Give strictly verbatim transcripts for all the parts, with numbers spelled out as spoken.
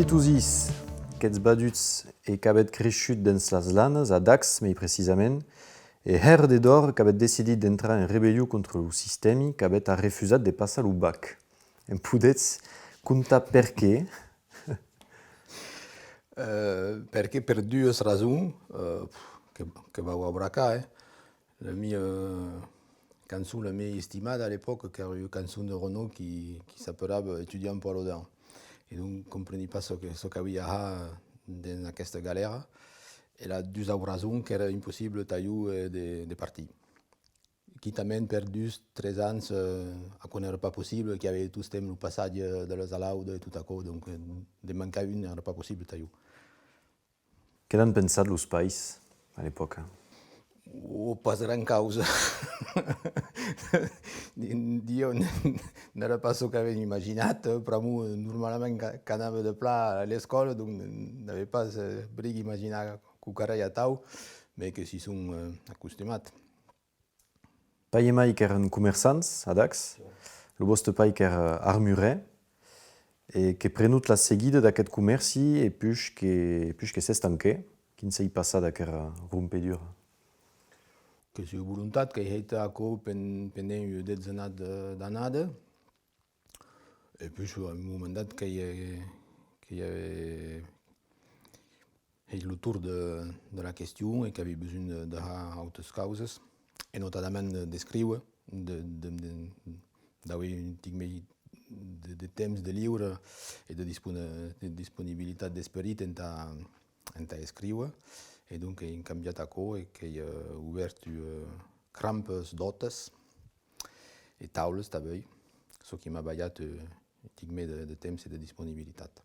Tosís, qu'ètz vaduts e qu'avètz creishut dens las lanas, a Dax, mei precisament, e hèr de d'òr qu'avètz decidit d'entrar en rebellion contra lo sistèmi qu'avètz arrefusat de passar lo bac. Em podètz contar perqué? Eh, perqué? Per duas rasons, eh, que, que vau abracar, eh. La mia, eh, cançon la mei estimada a l'epòca, qu'èra ua cançon de Renaud qui, qui s'aperava Estudiant pour Laudun. E donc, compreni pas çò que, çò qu'aviái a har dens aquesta galèra. E la dusau rason, qu'èra impossible tà jo, eh, de, de partir. Quitament per dus, tres ans, eh, aquò n'èra pas possible, qu'i avè tostemps lo passatge de las alaudas e tot aquò, donc, eh, de mancar un n'èra pas possible tà jo. Que n'an pensat los pairs a l'epòca? Oh, pas gran causa. Di-, dieu, n'èra pas çò qu'avèm imaginat, eh, pr'amor, eh, normalament, ca-, qu'anava de plan a l'escòla, donc, n'avè pas, eh, bric imaginat quauquarren atau, mès que s'i son, eh, acostumats. Pair e mair qu'èran comerçants a Dax, lo vòste pair qu'èra armurèr, e que prenut la seguida d'aqueth comèrci e puish que, puish que s'estanquè, quin s'ei passat aquera rompedura? Que siá volontat, qu'ei hèit aquò pen-, pendent ua detzenat de, d'annadas. E puish, a un moment dat, qu'ei, eh, qu'ei, eh, hèit lo torn de, de la question e qu'avè besonh de, de har autas causas, e notadament de, d'escríver, de, de, de, d'aver un tic mei de, de temps de liure e de dispone-, de disponibilitat d'esperit entà, entà escríver. E donc, èi cambiat aquò e qu'èi, eh, obèrt, eh, crampas d'òtas e taulas tanben, çò qui m'a balhat, eh, un tic mei de, de temps e de disponibilitat.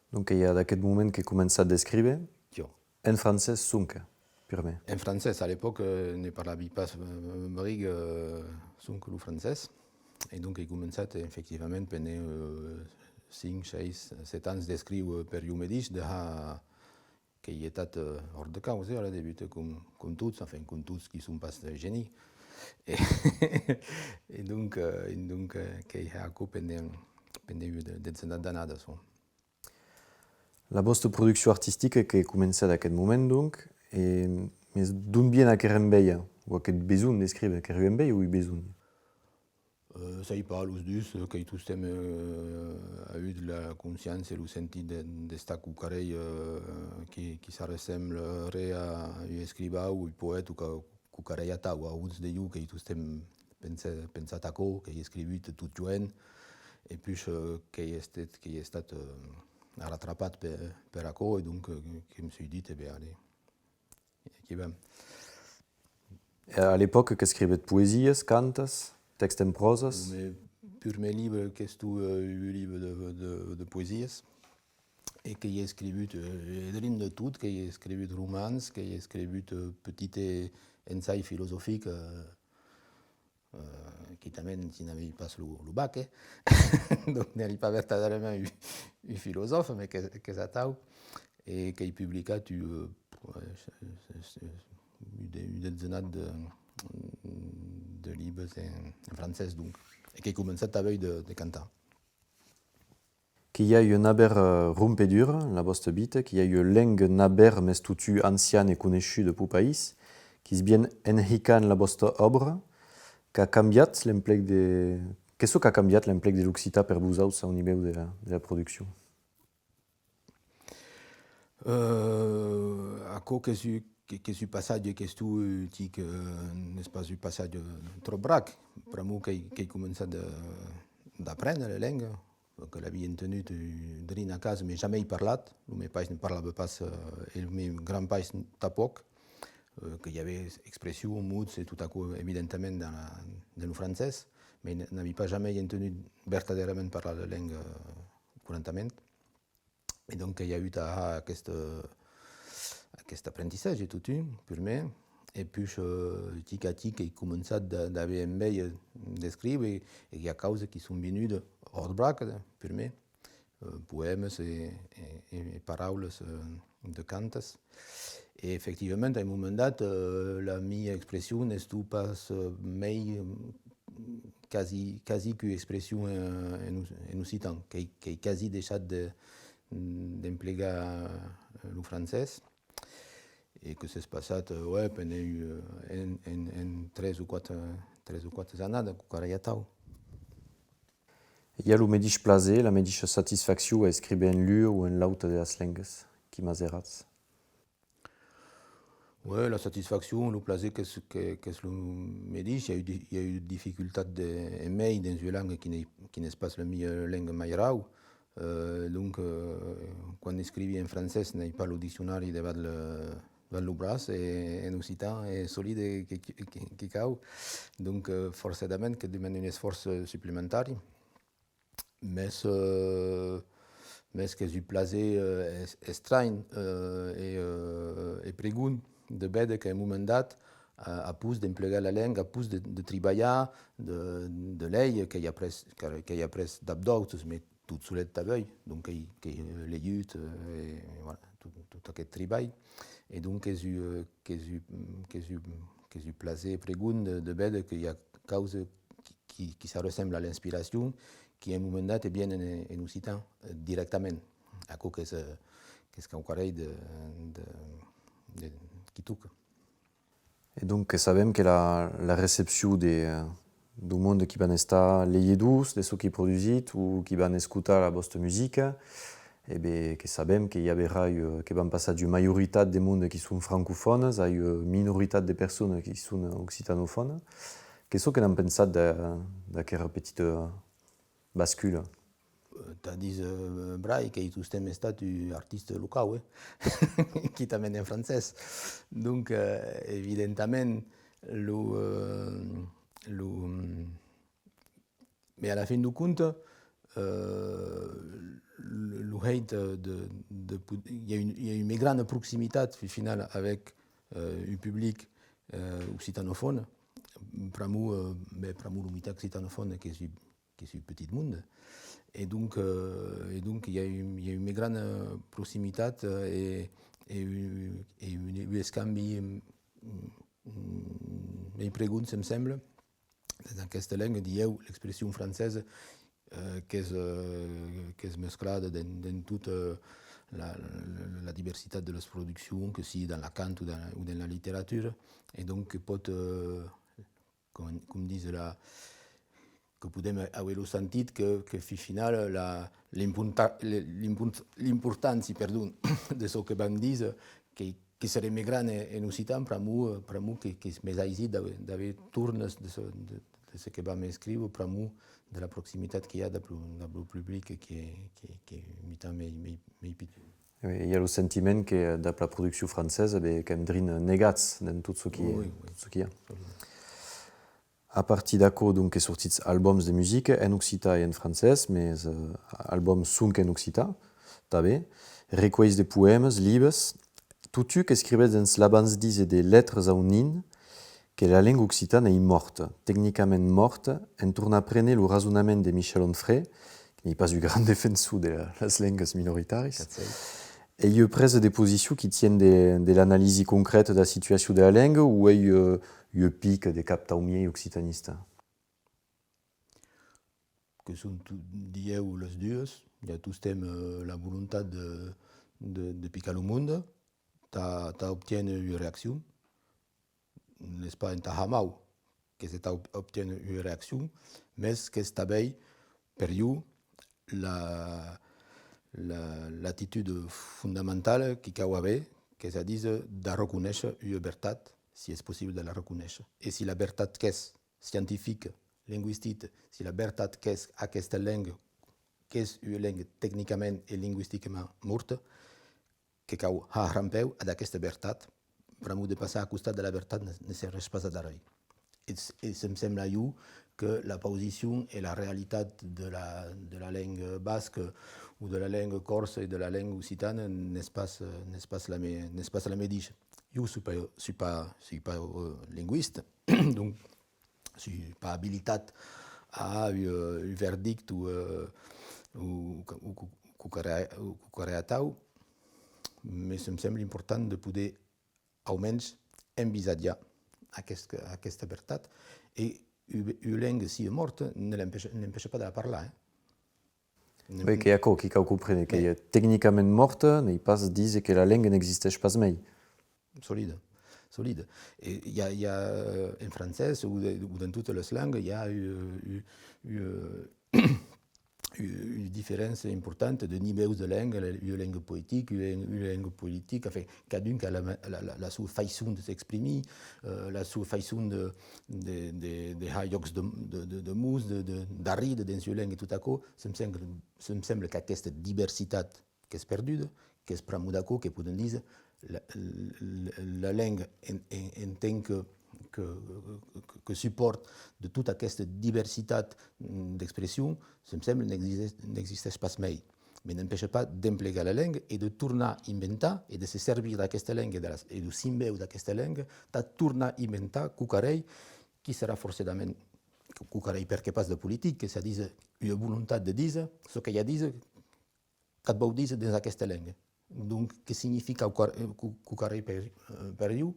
Donc, ei ad aqueth moment que començatz d'escríver? Jo. En francés sonque, purmèr? En francés, a l'epòca, eh, ne parlavi pas, eh, bric, eh, sonque lo francés. E donc, èi començat, efectivament, pendent, eh, cinc, sheis, sèt ans d'escríver per jo medish, de har qu'èi estat, eh, hòrt de causa, a la debuta, com, com tots, enfin, com tots qui son pas de geni. E, e donc, eh, e donc, eh, qu'èi hèit aquò pendent, pendent ua de-, detzenat d'annadas, ò. La vòsta produccion artistica que comencèt d'aqueth moment, donc, e, mes d'on vien aquera enveja, o aqueth besonh d'escríver, qu'èra ua enveja o un besonh? Eh, sai pas, los dus, eh, qu'èi tostemps, eh, avut la consciéncia e lo sentit de, d'estar quauquarren, eh, qui, qui s'arressembla ren a un escrivan o un poèta o quau-, quauquarren atau. Abans de jo qu'èi tostemps pense-, pensat aquò, qu'èi escrivut tot joen, e puish, eh, qu'èi estat, qu'èi estat, eh, arratrapat per, per aquò, e donc, eh, que me soi dit, e ben, allez, aquí vam. E a l'epòca qu'escrivetz poesias, cantas, tèxtes en pròsas? Lo me purmèr libre qu'estó, eh, un libre de, de, de poesias, e qu'èi escrivut, eh, e drin de tot, qu'èi escrivut romans, qu'èi escrivut, eh, petits ensais filosofics, eh, eh, quitament si n'avèi pas lo, lo bac, eh? Donc n'èri pas vertadèrament un, un filosòf, mes que, qu'es atau, e qu'èi publicat un, eh, un de-, un detzenat de, de libres en, en francés, donc, e qu'èi començat tanben de, de cantar. Que i a ua navèra, eh, rompedura en la vòsta vita, que i a ua lenga navèra, mes totun anciana e coneishuda peu país, qui's vien enhicar en la vòsta òbra, qu'a cambiat l'emplec de, qu'ei çò qu'a cambiat l'emplec de l'occitan per vosauts au nivèu de la, de la produccion? Eh, aquò qu'es un, que, qu'es un passatge qu'estó, eh, tic, eh, n'es pas un passatge tròp brac, pr'amor qu'èi, qu'èi començat de, d'aprene la lenga, que l'avi entenut, eh, drin a casa, mes jamei parlat. Lo me pair ne parlava pas, eh, e lo me gran pair tanpòc, eh, que i avè expressions, mots e tot aquò, evidentament, dens la, dens lo francés, mes n-, n'avi pas jamei entenut vertadèrament parlar la lenga, eh, correntament. E donc, qu'èi avut a har aqueste, aqueste aprentissatge, totun, purmèr. E puish, eh, tic a tic, èi començat d'a-, d'aver enveja d'escríver, e i a causas qui son vinudas hòrt brac, eh, purmèr, eh, poèmas e, e, e, e paraulas, eh, de cantas. E efectivament, a un moment dat, eh, la mia expression n'estó pas, eh, mei, eh, quasi, quasi qu'ua expression, eh, en, en occitan, qu'èi, qu'èi quasi deishat de, d'emplegar, eh, lo francés, e que s'es passat, eh, ouais, pendent, eh, en, en, en tres o quatre, tres o quatre annadas, quauquarren atau. I a lo medish plaser, la medisha satisfaccion a escríver en l'ua o en l'auta de las lengas qui m'as errats? Ouais, la satisfaccion, lo plaser qu'es, que, qu'es lo medish. I a eu di-, i a eu dificultat de, en mei dens ua lenga qui n'ei, qui n'es pas la mia lenga mairau. Euh, donc, euh, quan escrivi en francés, n'ai pas lo diccionari davant le, davant lo braç, e en occitan es solide que, que, que, que cau. Donc, euh, forcedament que demanda un esfòrç suplementari. Mès, euh, mès qu'es un plaser, euh, es-, estranh, euh, e, euh, e pregond de véder qu'à un moment dat, a, a pus d'emplegar la lenga, a pus de, de tribalhar, de, de léger, qu'èi aprés, que, qu'èi aprés dab d'autres, mès tot solet tanben, donc qu'èi, qu'èi, euh, lejut, euh, e, e voilà, tot, tot aqueth tribalh. E donc qu'es un, euh, qu'es un, qu'es un, qu'es un plaser pregond de, de véder que i a causas qui, qui, qui s'arressemblan a l'inspiracion, qui a un moment dat e vienen en, en occitan, eh, dirèctament. Aquò qu'es, eh, qu'es quauquarren de, de, de, qui toca. E donc, que sabem que la, la recepcion de, eh, deu monde qui van estar leidors de çò qui produsitz o qui van escotar la vòsta musica, e ben, que sabem que i averà, eh, que van passar d'ua majoritat de monde qui son francofònes a ua minoritat de personas qui son occitanofònas. Qu'es çò que n'an pensat de, d'aquera petita bascula? Tà díser, eh, brai, qu'èi tostemps estat un artista locau, eh? Quitament en francés. Donc, eh, evidentament, lo, eh, lo, mès a la fin deu compte, eh, lo, lo hèit de, de, de pod-, i a un, i a una grana proximitat, fin finala, avec, eh, un public, eh, occitanofòn, pr'amor, eh, ben, pr'amor lo mitan occitanofòn qu'es un, qu'es un petit monde. E donc, eh, e donc, i a un, i a una grana proximitat, eh, e, e un, e un, un escambi, mm, mm, mei pregond, se'm sembla, dens aquesta lenga, dilhèu, l'expression francesa, eh, qu'es, eh, qu'es mesclada dens, dens tota la, la, la diversitat de las produccions, que sigue dens la canta o dens, o dens la literatura, e donc que pòt, eh, com, com díser, la, que podem aver lo sentit que, que fin finala, la, l'importa-, l'import-, l'importància, perdon, de çò que vam díser, que, que seré mei gran en, en occitan, pr'amor, pr'amor que, qu'es mei aisit d'aver, d'aver tornas de çò, de, de çò que vam escríver, pr'amor de la proximitat que i a dab lo, dab lo public que, que, qu'ei un mitan mei, mei, mei pichon. E i a lo sentiment que, dab la produccion francesa, ben, qu'èm drin negats dens tot çò qui, oui, oui, tot çò qui i a. Absolutament. A partir d'aquò, donc, que sortitz albums de musica en occitan e en francés, mès, eh, albums sonque en occitan, tanben, recuelhs de poèmas, libes, totun qu'escrivetz dens l'abans-díser de Letras a un nin que la lenga occitana ei mòrta, tecnicament mòrta, en tornar préner lo rasonament de Michel Onfray, que n'ei pas un grand defensor de la, las lengas minoritàrias. Qu'ac sèi. Ei ua presa de posicion qui tien de, de l'analisi concrèta de la situacion de la lenga o ei, eh, ua pica de cap tau miei occitanista? Que son to-, dilhèu las duas. I a tostemps, eh, la volontat de, de, de picar lo monde, tà, tà obtiéner ua reaccion. N'es pas entà har mau, qu'es entà ob-, obtiéner ua reaccion, mès qu'es tanben, per jo, la, la, l'atituda fondamentala qui cau aver, qu'es a díser d'arreconéisher ua vertat, si es possible de l'arreconéisher. E si la vertat qu'es scientifica, lingüistica, si la vertat qu'es aquesta lenga, qu'es ua lenga tecnicament e lingüisticament mòrta, que cau har rampèu ad aquesta vertat, pr'amor de passar a costat de la vertat ne, ne serveish pas ad arren. E, e se'm sembla a jo que la posicion e la realitat de la, de la lenga basca o de la lenga còrsa e de la lenga occitana n'es pas, n'es pas la me-, n'es pas la medisha. Jo soi pas, soi pas, soi pas, eh, lingüista, donc soi pas abilitat a har un, un verdicte o, eh, o, o, o quauquarren, o quauquarren atau, mès se'm sembla important de poder, au mens, envisatjar aquest, aquesta vertat, e ua, ua lenga, si es mòrta, ne l'empècha, n'empècha pas de la parlar, eh. Oui, qu'ei aquò que cau comprene, qu'ei tecnicament mòrta, n'ei pas díser que la lenga n'existeish pas mei. Solide, solide. E i a, i a, euh, en francés o, de, o dans totes les langues, i a, euh, u, u, euh, u, ua diferéncia importanta de nivèus de lenga, la, ua lenga poetica, ua lenga, ua lenga politica, enfin, cadun qu'a la, la, la, la sua faiçon de s'exprimir, euh, la sua faiçon de, de, de, de har jòcs de, de, de, de mots, de, de, d'arríder dens ua lenga e tot aquò, se'm sembla, se'm sembla qu'aquesta diversitat qu'es perduda, qu'es pr'amor d'aquò que podem díser la, la, la lenga en, en, en tant que, que, que, que supòrt de tota aquesta diversitat d'expression, se'm sembla, n'existeish, n'existeish pas mei. Mas n'empècha pas d'emplegar la lenga e de tornar inventar e de se servir d'aquesta lenga e de las, e deus simbèus d'aquesta lenga tà tornar inventar quauquarren qui serà forçadament quauquarren perque pas de politic, qu'es a díser ua volontat de díser çò que i a a díser, qu'ac vau díser dens aquesta lenga. Donc, que significa quauquar-, eh, quau-, quauquarren per, eh, per ieu,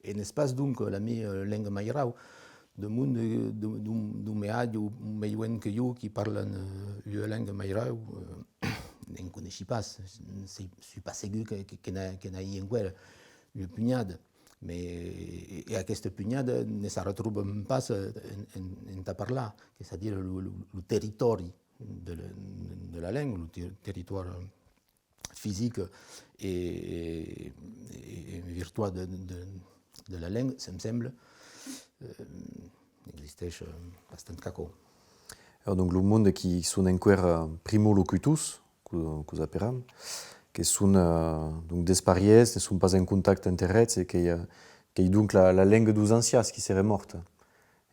e n'es pas donc la mia, eh, lenga mairau. De monde, eh, de, d'un, d'un mei atge o mei luenh que ieu qui parlan, eh, ua lenga mairau, eh, ne'n coneishi pas. Soi, soi pas segur que, que, que n'a-, que n'ai enqüèra ua punhada. Mas, e, e aquesta punhada ne s'arretròban pas, eh, en, en, entà parlar, qu'es a díser lo, lo, lo territòri de la, de la lenga, lo ter-, territòri fisic e, e, e virtual de, de, de la lenga, se'm sembla, eh, existeish, eh, bastant qu'aquò. Era, donc, lo monde qui son enqüèra primolocutors, qu'us, qu'us aperam, que son, eh, donc, desparièrs, ne son pas en contacte enter eths, e qu'ei, eh, qu'ei donc la, la lenga deus ancians qui seré mòrta.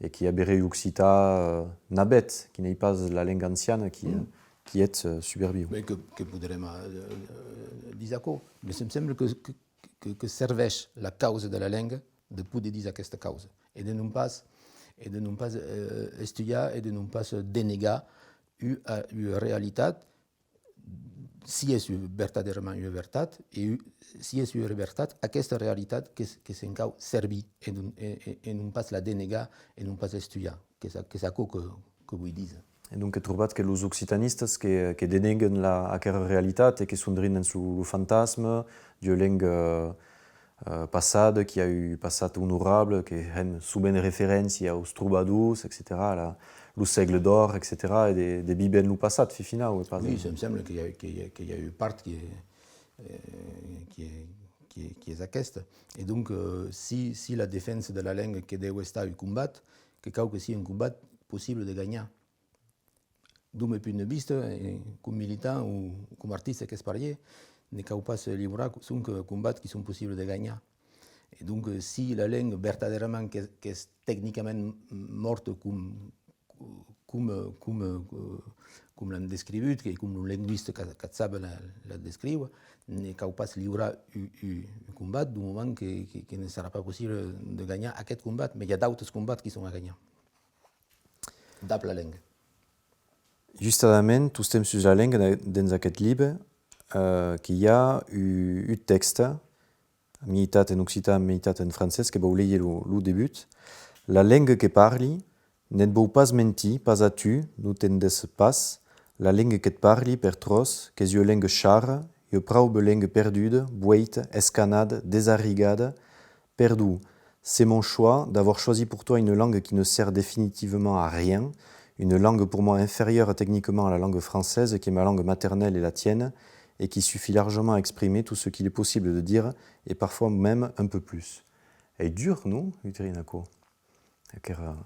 E qui averé occitan, eh, navèth, qui n'ei pas la lenga anciana qui, eh, qui eth, eh, suberviu. Mas que, que poderem, eh, eh, díser aquò. Mas se'm sembla que, que, que, que serveish la causa de la lenga de poder díser aquesta causa. E de non pas, e de non pas, eh, estudiar e de non pas denegar ua, ua realitat si es ua, vertadèrament ua vertat, e u-, si es ua vertat, aquesta realitat que, que se'n cau servir e non, e, e, e non pas la denegar e non pas estudiar, qu'es a-, qu'es aquò que, que voi díser. E donc, que trobatz que los occitanistas que, que deneguen la, aquera realitat e que son drin dens lo, lo fantasme d'ua lenga, eh, eh, passada, qui a un passat onorable, que hèn sovent referéncia aus trobadors, etcetèra, la, lo sègle d'òr, etcetèra, e de, de víver en lo passat, fin finau, e pas... Oui, en... se'm sembla que i a, que i a, que i a ua part qui, eh, qui, qui, qui es aquesta. E donc, eh, si, si la defensa de la lenga que deu estar un combat, que cau que sia un combat possible de ganhar. Deu meu punt de vista, eh, com militant o com artista qu'es parier, ne cau pas se liurar sonque combats qui son possibles de ganhar. E donc, eh, si la lenga vertadèrament que, qu'es tecnicament mòrta com, com, com, com l'an descrivut, que com lo lingüista qu'at, qu'at sabe la, la descriure, ne cau pas liurar un, un, un combat deu moment que, que, que ne serà pas possible de ganhar aqueth combat, mas i a d'autes combats qui son a ganhar. Dab la lenga. Justadament, tostemps sus la lenga, dens aqueth libe, eh, que i a un, un tèxte, mieitat en occitan, mieitat en francés, que vau léger lo, lo debut. La lenga que parli, ne't vau pas mentir, pas a tu, non te'n dètz pas, la lenga que't parli, per tròç, qu'es ua lenga chara, ua praube lenga perduda, vueita, escanada, desarrigada, Perdon, c'est mon choix d'avoir choisi pour toi une langue qui ne sert définitivement à rien, une langue pour moi inférieure techniquement à la langue française qui est ma langue maternelle et la tienne, et qui suffit largement à exprimer tout ce qu'il est possible de dire, et parfois même un peu plus. Ei dur, non, Victorine, aquò? Aquera,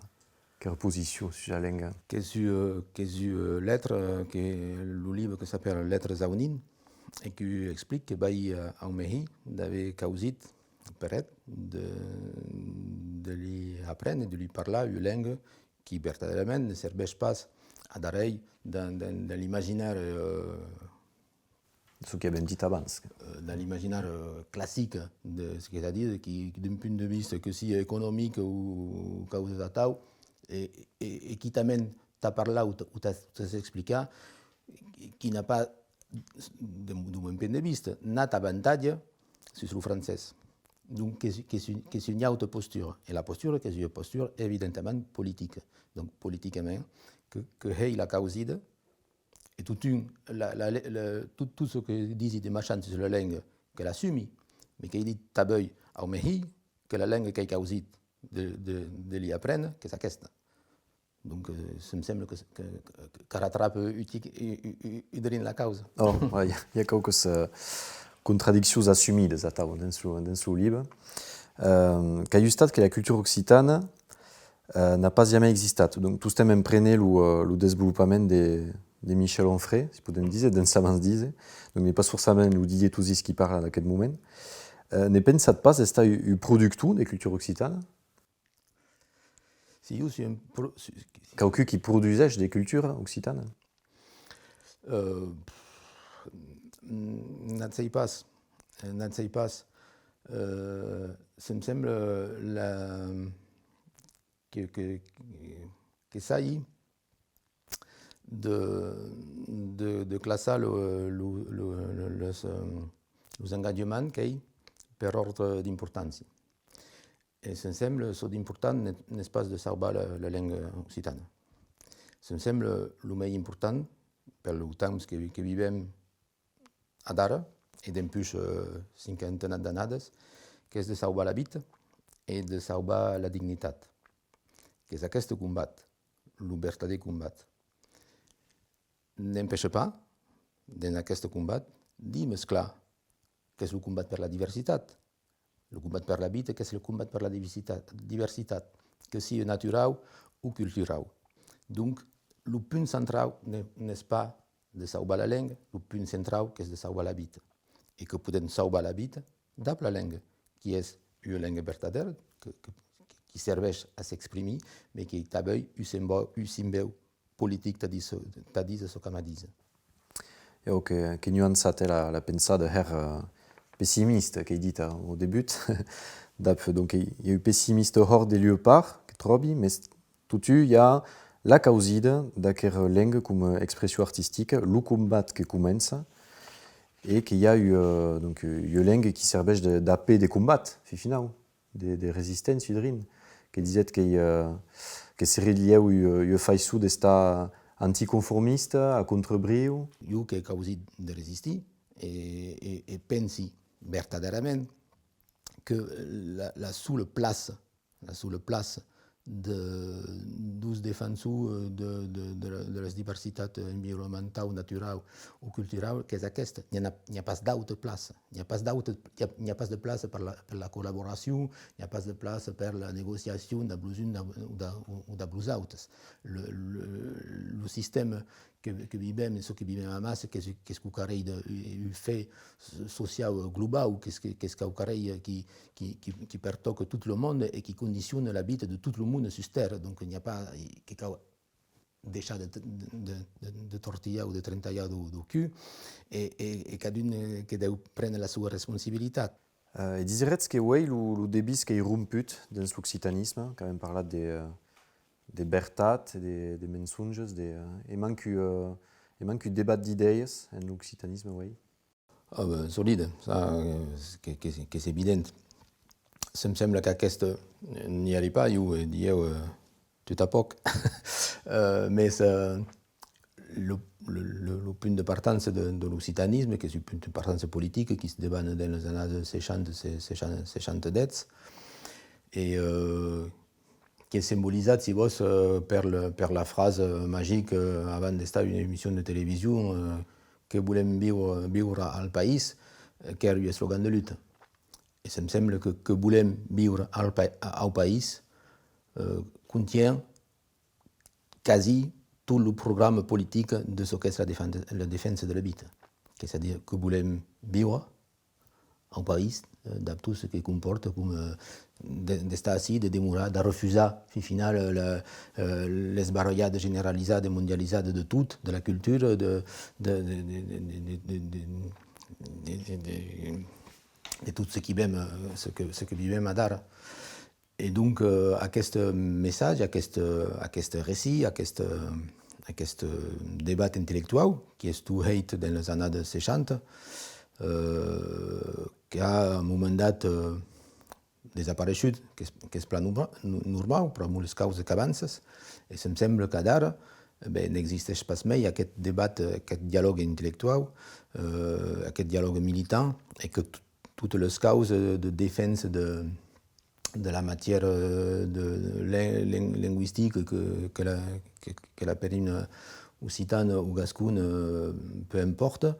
aquera posicion sus la lenga. Qu'es ua, qu'es ua letra, eh, que lo libe que s'apèra Letras a un nin, e que explica que vai, eh, au mei hilh d'aver causit per eth, de, de li aprene, de li parlar ua lenga qui vertadèrament ne serveish pas ad arren dans, dans, dans l'imaginari, eh, Çò qui avem dit abans. Eh, dans l'imaginari, eh, classic, de, qu'es a díser qui, d'un punt de vista que sia economic o causas atau, e, e, e quitament tà parlar o tà, o tà, tà s'explicar, qui n'a pas, de, deu mon punt de vista, nat avantatge sus lo francés. Donc, qu'es, qu'es un, qu'es ua auta postura. E la postura, qu'es ua postura evidentament politica. Donc, politicament, que, que hèi la causida, E totun, la, la, la, tot, tot çò que disi de machant sus la lenga, que l'assumi, mès qu'èi dit tanben au mèn hilh que la lenga qu'èi causit de, de, de li aprene, qu'es aquesta. Donc, euh, se'm sembla que, que, que, qu'arratrape un tic, un, un, un, un drin la causa. Oh, ouais, i a, i a quauquas, euh, contradiccions assumidas atau dens lo, dens lo libe. Euh, qu'ajustat que la cultura occitana, euh, n'a pas jamai existat. Donc, tostemps en prener lo, euh, lo desvolopament de, de Michel Onfray, si podem díser, d'ençà abans díser. Donc, n'ei pas forçament lo Didier Touzis qui parla en aqueth moment. Euh, ne pensat pas estar un, un productor de cultura occitana? Si, jo si un pro-, si, Quauqu'un qui produseish de cultura occitana? Euh, pff, n'at sei pas, n'at sei pas. Euh, se'm sembla la, que, que, que sabi de, de, de classar lo, lo, lo, lo, los, euh, los engatjaments qu'èi per òrdre d'importància. E se'm sembla, çò d'important ne-, n'es pas de sauvar la, la lenga occitana. Se'm sembla lo mei important, per lo temps que, que vivem adara, e dempuish, euh, cinquantenat d'annadas, qu'es de sauvar la vita e de sauvar la dignitat. Qu'es aqueste combat, lo vertadèr combat. N'empèisha pas, dens aqueste combat, de mesclar qu'es lo combat per la diversitat, lo combat per la vita, qu'es lo combat per la diversitat, diversitat, que sia naturau o culturau. Donc, lo punt centrau ne-, n'es pas de sauvar la lenga, lo punt centrau qu'es de sauvar la vita. E que podem sauvar la vita dab la lenga, qui es ua lenga vertadèra, que, que, qui serveish a s'exprimir, mès qui ei tanben un simbò-, un simbèu politic tà díser, tà díser çò qu'am a díser. E òc, que, que nuançat, eh, la, la pensada hèra, eh, pessimista qu'ei dita au debut. Dab, donc, ei, ei un pessimista hòrt de lheu part, que tròbi, mès totun i a la causida d'aquera lenga coma expression artistica, lo combat que comença, e que i a ua, donc, ua lenga qui serveish de, d'apè de combat, fin finau. De, de resisténcia drin, que disèt que, eh, que serie lhèu ua, ua faiçon d'estar anticonformista, a contrabriu. Jo que causi de resistir e, e, e pensi vertadèrament que la, la sola plaça, la sola plaça de, deus defensors de, de, de, de las diversitats environmentau, naturau o culturau, qu'es aquesta. N'i a, n'i a pas d'auta plaça. N'i a pas d'auta, n'i a, n'i a pas de plaça per la, per la collaboracion, n'i a pas de plaça per la negociacion dab los uns dab, o da, o, o dab los autes. Le, le, lo sistèma que, que vivem, e çò que vivem amassa, qu'es, qu'es quauquarren de, un, un fèt sociau globau, qu'es, que, qu'es quauquarren qui, qui, qui, qui pertòca tot lo monde e qui condiciona la vita de tot lo monde sus tèrra. Donc, n'i a pas, que cau deishar de, de, de, de, de tortilhar o de trentalhar deu, deu cuu, e, e, e cadun, eh, que deu préner la soa responsabilitat. Eh, e diseretz que uei lo, lo devís qu'ei romput dens l'occitanisme, qu'avem parlat de, eh, de vertat, de, de mensonges, de, eh, e manca, eh, e manca un debat d'idèias en l'occitanisme uei? Ah ben, solide, ça, euh, que, que, qu'es evident. Se'm sembla qu'aqueste, eh, n'i èri pas, jo, eh, dilhèu, eh, tot a pòc. Euh, mès, euh, lo, lo, lo, lo punt de partança de, de l'occitanisme, qu'es un punt de partança politic, qui's debana dens las annadas seishanta, se-, seishanta, seishanta-dètz, e, euh, qu'es simbolizat, si vòs, eh, per le, per la frasa magica, eh, avant d'estar una emission de television, eh, que volem viure, viure al país, eh, qu'èra un eslògan de luta. E se'm sembla que, que volem viure al pa-, au país, eh, contien quasi tot lo programa politic de çò qu'es la defen-, la defensa de la vita. Qu'es a dire que volem viure au país, eh, dab tot çò que compòrta, coma, eh, de, d'estar ací, de demorar, d'arrefusar, fin finau, eh, la, eh, l'esbaralhada generalizada e mondializada de tot, de la cultura, de, de, de tot çò qui vivem, eh, çò que, çò que vivem adara. E donc, eh, aqueste messatge, aqueste, aqueste recit, aqueste, aqueste debat intellectuau, qui es tot hèit dens las annadas seishanta, eh, qu'a un moment dat, eh, desapareishut, qu'es, qu'es plan norma-, no-, normau, pr'amor las causas qu'avançan, e se'm sembla qu'adara, E ben, n'existeish pas mei aqueth debat, eh, aqueth dialògue intellectuau, eh, aqueth dialògue militant, e que t-, totes les causes de defensa de, de la matièra, eh, de len-, len-, lingüistica que, que la, que, que l'aperin occitana o gascona, eh, peu importa,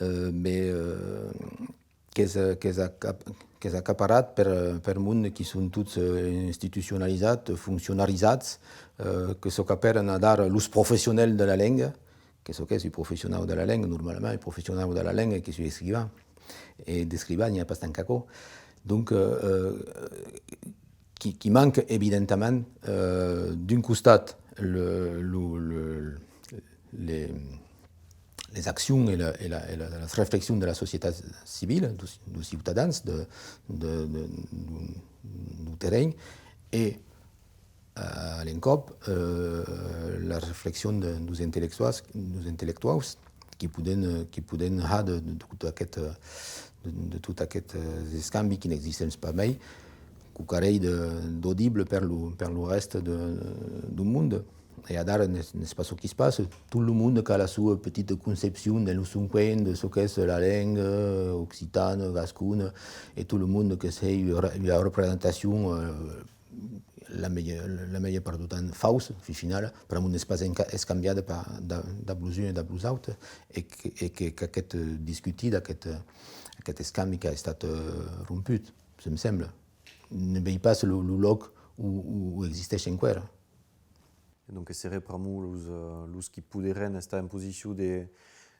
eh, ben, eh, qu'es, qu'es acap-, qu'es acaparat per, per monde qui son tots, eh, institucionalizats, foncionarizats, eh, que çò qu'apèran adara los professionèls de la lenga, que çò qu'es un professionau de la lenga, normalament, un professionau de la lenga qu'es un escrivan, e d'escrivan n'i a pas tant qu'aquò. Donc, eh, eh, qui, qui manca evidentament, eh, d'un costat, le, lo, le, les, les accions e la, e la, e la, las reflexions de la societat civila, deus, deus ciutadans de, de, de, deu, deu terrenh, e, eh, a l'encòp, eh, la reflexion de, deus intellectuals, deus intellectuaus, qui poden, eh, qui poden har de, de, de tot aqueth, eh, de, de tot aqueth, eh, escambi qui n'existeix pas mei, quauquarren de, d'audible per lo, per lo rèste de, deu monde. E adara n'es, n'es pas çò qui's passa. Tot lo monde qu'a la sua petita concepcion de lo son coin, de çò qu'es la lenga occitana, gascona, e tot lo monde que sei ua re-, ua representacion, eh, la melhor, la melhor part deu temps faussa, fin finala, pr'amor n'es pas enca-, escambiada per, dab, dab los uns e dab los autres, e que, e que, qu'aqueth, eh, discutir, aqueth, eh, aqueth escambi qu'a estat, eh, romput, se'm sembla. Ne vei pas lo, lo lòc o, o, o existeish enqüèra. E donc, seré pr'amor los, eh, los qui poderén estar en posicion de,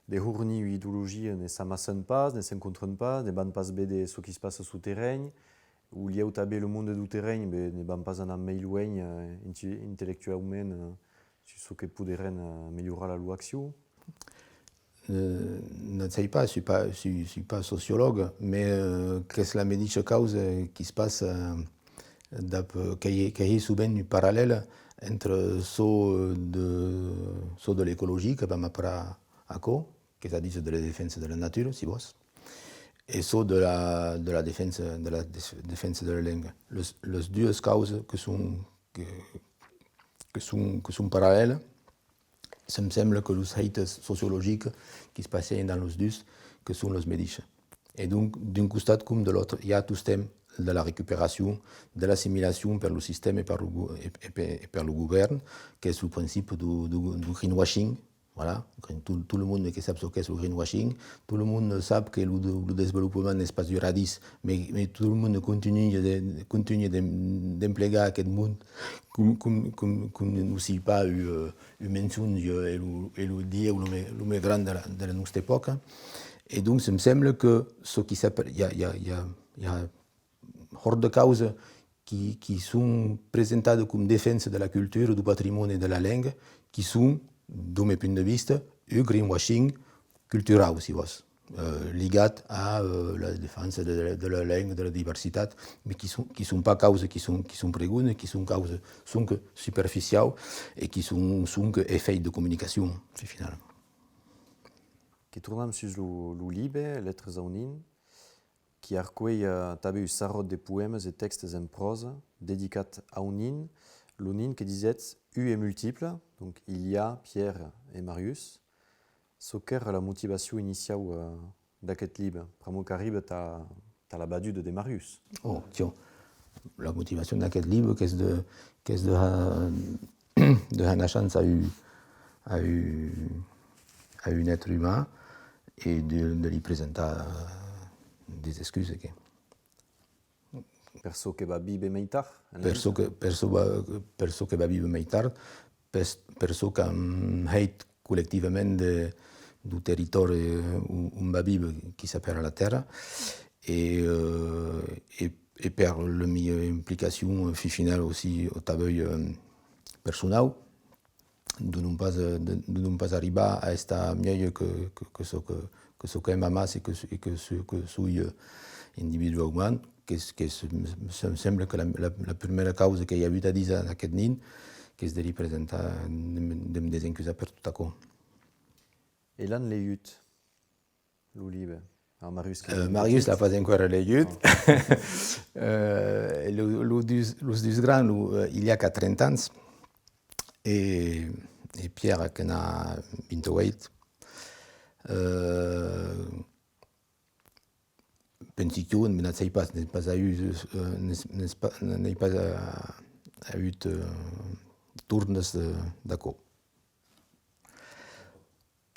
de hornir ua ideologia ne s'amassan pas, ne s'encontran pas, ne van pas véder çò qui's passa suu terrenh, o lhèu tanben lo monde deu terrenh, ben, ne van pas anar mei luenh, eh, inte-, intellectuaument, eh, sus çò que poderén, eh, melhorar la lor accion. Eh, ne sei pas, soi pas, soi, soi pas sociològ, mès, eh, qu'es la medisha causa qui's passa, eh, dab, qu'ei, qu'ei sovent un parallèl entre çò de, çò de l'ecologia, que vam aparar aquò, qu'es a díser de la defensa de la natura, si vòs, e çò de la, de la defensa, de la def-, defensa de la lenga. Les, les dues causas que son, que, que son, que son parallèlas, se'm sembla que los hèits sociologics qui's passèn dens los dus que son los medishes. E donc, d'un costat com de l'autre, i a tostemps de la recuperacion, de l'assimilacion per lo sistèma e per lo go-, e, e per, e per lo govèrn, qu'es lo principi deu, deu, deu greenwashing, voilà, tot, tot lo monde que sap çò qu'es lo greenwashing, tot lo monde sap que lo, lo desvolopament n'es pas duradís, mès, mès tot lo monde contunha de, contunha de, d'emplegar aqueth mot com, com, com, com, non sei pas, un, un mensonge e lo, e lo dieu lo mei, lo mei grand de la, de la nosta epòca. E donc, se'm sembla que çò qui s'apèra, i a, i a, i a, i a hòrt de causas qui, qui son presentadas com defensa de la cultura, deu patrimòni e de la lenga, qui son, deu mei punt de vista, un greenwashing culturau, si vòs, eh, ligat a, eh, la defensa de, de, de la lenga, de la diversitat, mès qui son, qui son pas causas qui son, qui son pregondas, qui son causas sonque superficiaus e qui son sonque efèits de comunicacion, fin finala. Que tornam sus lo, lo libe, Letras a un nin, qui arcuelh, eh, tanben un sarròt de poèmas e tèxtes en pròsa dedicat a un nin, lo nin que disètz un e multiple, donc Ilha, Pierre e Marius. Çò qu'èra la motivacion iniciau, eh, d'aqueth libe, pr'amor qu'arriba tà, tà la baduda de Marius? Oh, tiò, la motivacion d'aqueth libe qu'es de, qu'es de har, de har naishença a un, a un, a un èstre uman e de, de li presentar, eh, des excusas que... Per çò que va víver mei tard, en... Per çò que, per çò va, per çò que va víver mei tard, per, per çò qu'am hèit collectivament de, deu territòri on, on va víver, qui s'apèra la Tèrra, e, eh, e, e per la mia implicacion, fin finala, aussi, au tanben, eh, personau, de non pas, eh, de, de non pas arribar a estar mielhs que, que, que çò que, que çò qu'èm amassa e que, e que çò que soi, eh, individuaument, que, que se, se, sembla que la, la, la prumèra causa qu'èi avut a díser en aqueth nin, qu'es de li presentar, de, de me desencusar per tot aquò. E l'an leiut? Lo libe. Ah, Marius, que... Eh, Marius l'a pas enqüèra leiut. Ah. Eh, lo, lo dus, los dus grands, lo, eh, Ilha qu'a trenta ans, e e Pierre que n'a vint-e-uèit. Euh, Pensi que, me n'at sei pas, n'ai pas agut, euh, n'ai, n'ai pas, n'ai pas, euh, agut, euh, tornes de, d'aquò.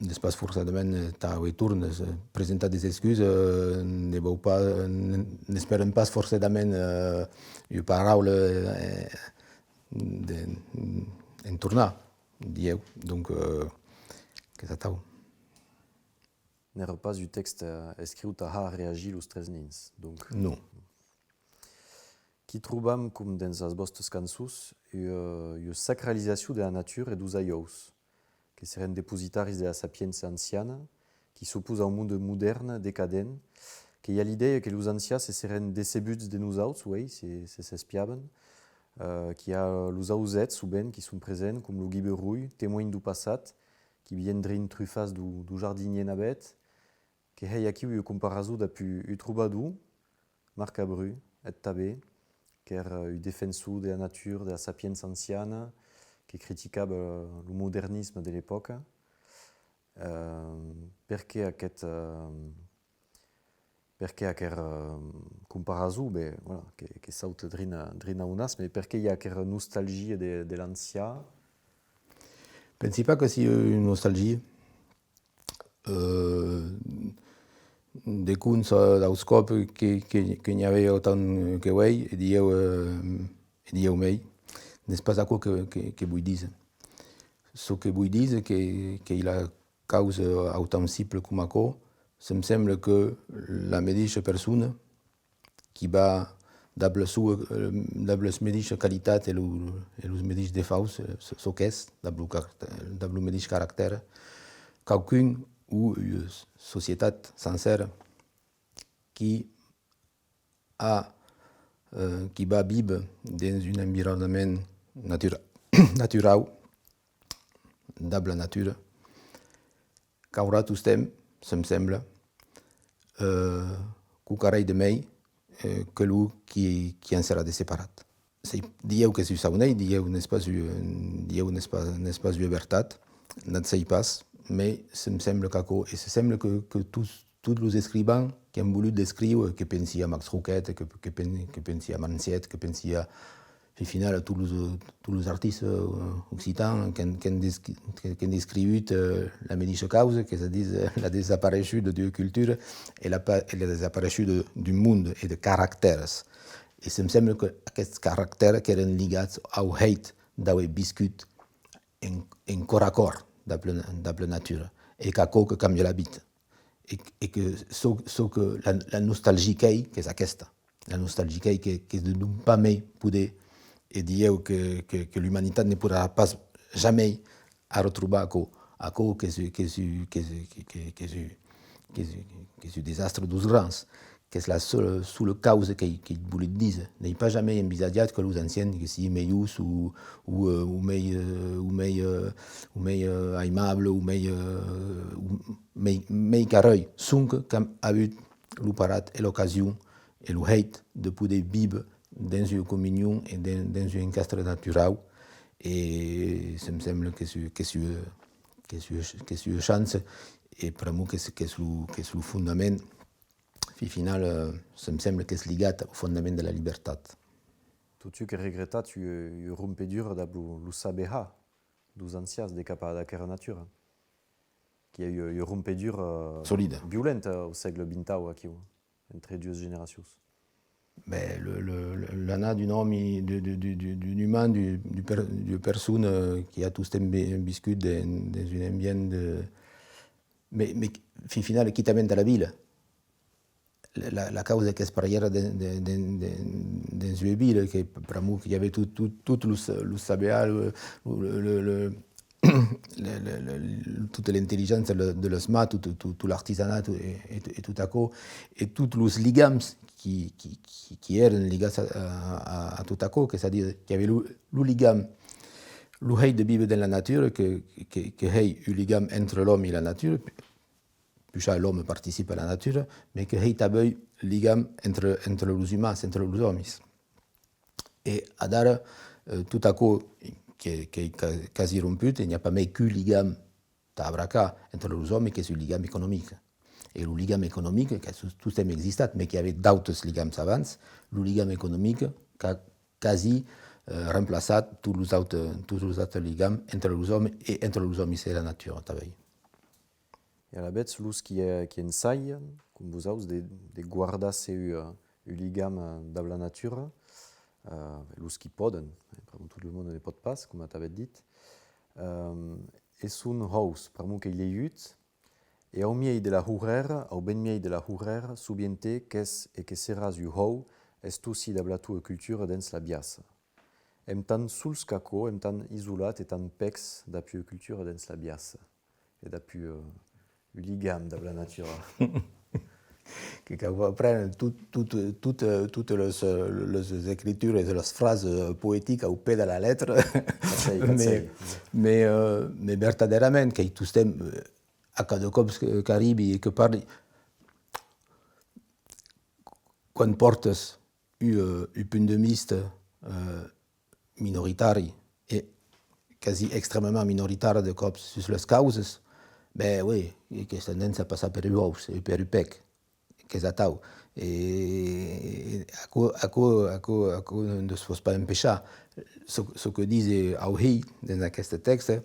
N'es pas forçadament, euh, tà auer tornes, euh, presentar des excuses, euh, ne vau pas, euh, n-, n'espèren pas forçadament, euh, ua paraula, euh, de, en tornar, dilhèu. Donc, euh, qu'es atau. N'èra pas un tèxte, eh, escriut tà har reagir los tres nins, donc. Non. Qu'i trobam, com dens las vòstas cançons, ua, ua sacralizacion de la natura e deus ajaus, que seren depositaris de la sapiença anciana, qui s'oposa au monde modèrne, decadent, que i a l'idèia que los ancians se seren decebuts de nosauts, uei, se, se s'espiavan, eh, qu'i a los ausèths, sovent, qui son presents, com lo guiberolh, temonh deu passat, qui vien drin trufas deu, deu jardinièr navèth, que hèi aquiu ua comparason dab un, un trobador, Marc Abru, eth tanben, qu'èra un defensor de la natura, de la sapiença anciana, que criticava lo modernisme de l'epòca. Eh, perqué aqueth, eh, perqué aquera, eh, comparason, ben, voilà, que, que sauta drin, drin au nas, mas perqué i a aquera nostalgia de, de l'ancian? Pensi pas que sia una nostalgia. Euh, de cons, euh, daus còps que, que, que n'i avè autant que uei, e dilhèu, euh, e dilhèu mei. N'es pas aquò que, que, que voi díser. Çò que voi díser que, qu'ei la causa autant simple coma aquò, se'm sembla que la medisha persona qui va dab la sua, eh, dab las medishas qualitats e lo, e los medish defaus, eh, çò, çò qu'es, dab lo car-, dab lo medish caractèr, quauqu'un o ua societat sancèra qui a, eh, qui va víver dens un environament natura-, naturau, dab la natura, qu'aurà tostemps, se'm sembla, eh, quauquarren de mei, eh, que lo qui, qui en serà desseparat. Sei, dilhèu qu'es un saunei, dilhèu n'es pas un, dilhèu n'es pas, n'es pas ua vertat, n'at sei pas, mei se'm sembla qu'aquò, e se sembla que, que tots, tots los escrivans qui an volut descríver, que pensi a Max Rouquette, que, que pen-, que pensi a Manciet, que pensi a, fin finala, tots los, tots los artistas, eh, occitans qu'an, qu'an descri-, que, qu'an descrivut, eh, la medisha causa, qu'es a díser, eh, la desapareishuda d'ua cultura e la pa-, e la desapareishuda d'un monde e de caractèrs. E se'm sembla que aqueths caractèrs qu'èran ligats au hèit d'auer viscut en, en còr a còr dab la, dab la natura. E qu'aquò que cambia la vita. E, e que çò, çò que la, la nostalgia qu'ei, qu'es aquesta. La nostalgia qu'ei que, qu'es de non pas mei poder, e dilhèu que, que, que l'umanitat ne poderà pas jamei arretrobar aquò, aquò qu'es, qu'es, qu'es, qu'es, qu'es, qu'es, qu'es un desastre deus grans, qu'es la sola, sola causa qu'ei, qu'ei volut díser. N'ei pas jamei envisatjat que los ancians que sian melhors o, o, eh, o mei, eh, o mei, eh, o mei, eh, aimable, o mei, eh, o mei, mei qu'arrei. Sonque qu'an avut lo parat e l'ocasion e lo hèit de poder víver dens ua comunion e dens, dens un encastre naturau, e se'm sembla qu'es, qu'es, qu'es, qu'es ua chança, e pr'amor qu'es, qu'es lo, qu'es lo fondament, fin finala, eh, se'm sembla qu'es ligat au fondament de la libertat. Totun que regretatz ua, ua rompedura dab lo, lo saber har deus ancians de cap ad aquera natura. Qu'i a ua, ua rompedura, eh, solida, violenta au sègle vintau aquiu, entre duas generacions. Ben, le, le, le, l'anar d'un òmi, de, de, de, de, d'un uman, d'un, d'un per-, d'ua persona qui a tostemps vi-, viscut dens, dens un ambient de, mès, mès, fin finala, quitament a la vila. La, la, la causa qu'es parièra de, de, de, de, dens ua vila, que pr'amor que i avè tot, tot, tot lo sa-, lo saber har, lo, lo, lo, lo, le, le, le, tota l'intelligéncia de, de las mans, tot, tot, tot l'artisanat e, e, e tot aquò, e tots los ligams qui, qui, qui, qui èran ligats a, a, a, a tot aquò, qu'es a dire qu'i avè lo, lo ligam, lo hèit de víver dens la natura, que, que, que hèi un ligam entre l'òme e la natura, puishar l'òme participa a la natura, mès que hèi tanben ligam entre, entre los umans, entre los òmis. E adara, eh, tot aquò que, qu'ei ca-, quasi romput, e n'i a pas mei qu'un ligam tà abracar entre los òmes, qu'es un ligam economic. E lo ligam economic, qu'a tos-, tostemps existat, mès qu'i avè d'autes ligams abans, lo ligam economic qu'a quasi, eh, remplaçat tots los autes, tots los autes ligams entre los òmes e entre los òmes e la natura, tanben. E alavetz, los qui, eh, qui ensajan, com vosaus, de, de guardar seu, eh, un ligam, eh, dab la natura, eh, los qui pòden, eh, pr'amor tot lo monde ne pòt pas, coma t'avètz dit, eh, e son hòus, pr'amor qu'ei lhejut, e au miei de la horrèra, au ben miei de la horrèra, soviente qu'ès e que seràs un hòu, es tu si dab la tua cultura dens la biaça. Èm tan sols qu'aquò, èm tan isolat e tan pècs dab ua cultura dens la biaça. E dab un, eh, un ligam dab la natura. Que cau pas prene tot, tot, tot, eh, totes los, eh, los escritures e las frasas, eh, poeticas au pè de la letra. Pas sei, pas sei. Mès, mès, eh, mès vertadèrament, qu'ei tostemps, eh, a cada còp que, qu'arribi e que parli, quan pòrtes un, eh, un punt de vista, eh, minoritari e quasi extrèmament minoritari de còps sus las causas, ben, oui, qu'es tendéncia a passar per un òus e per un pèc, qu'es atau. E aquò, aquò, aquò, aquò non nos pòt pas empechar. Çò, çò que dise Auhèi dens aqueste tèxte,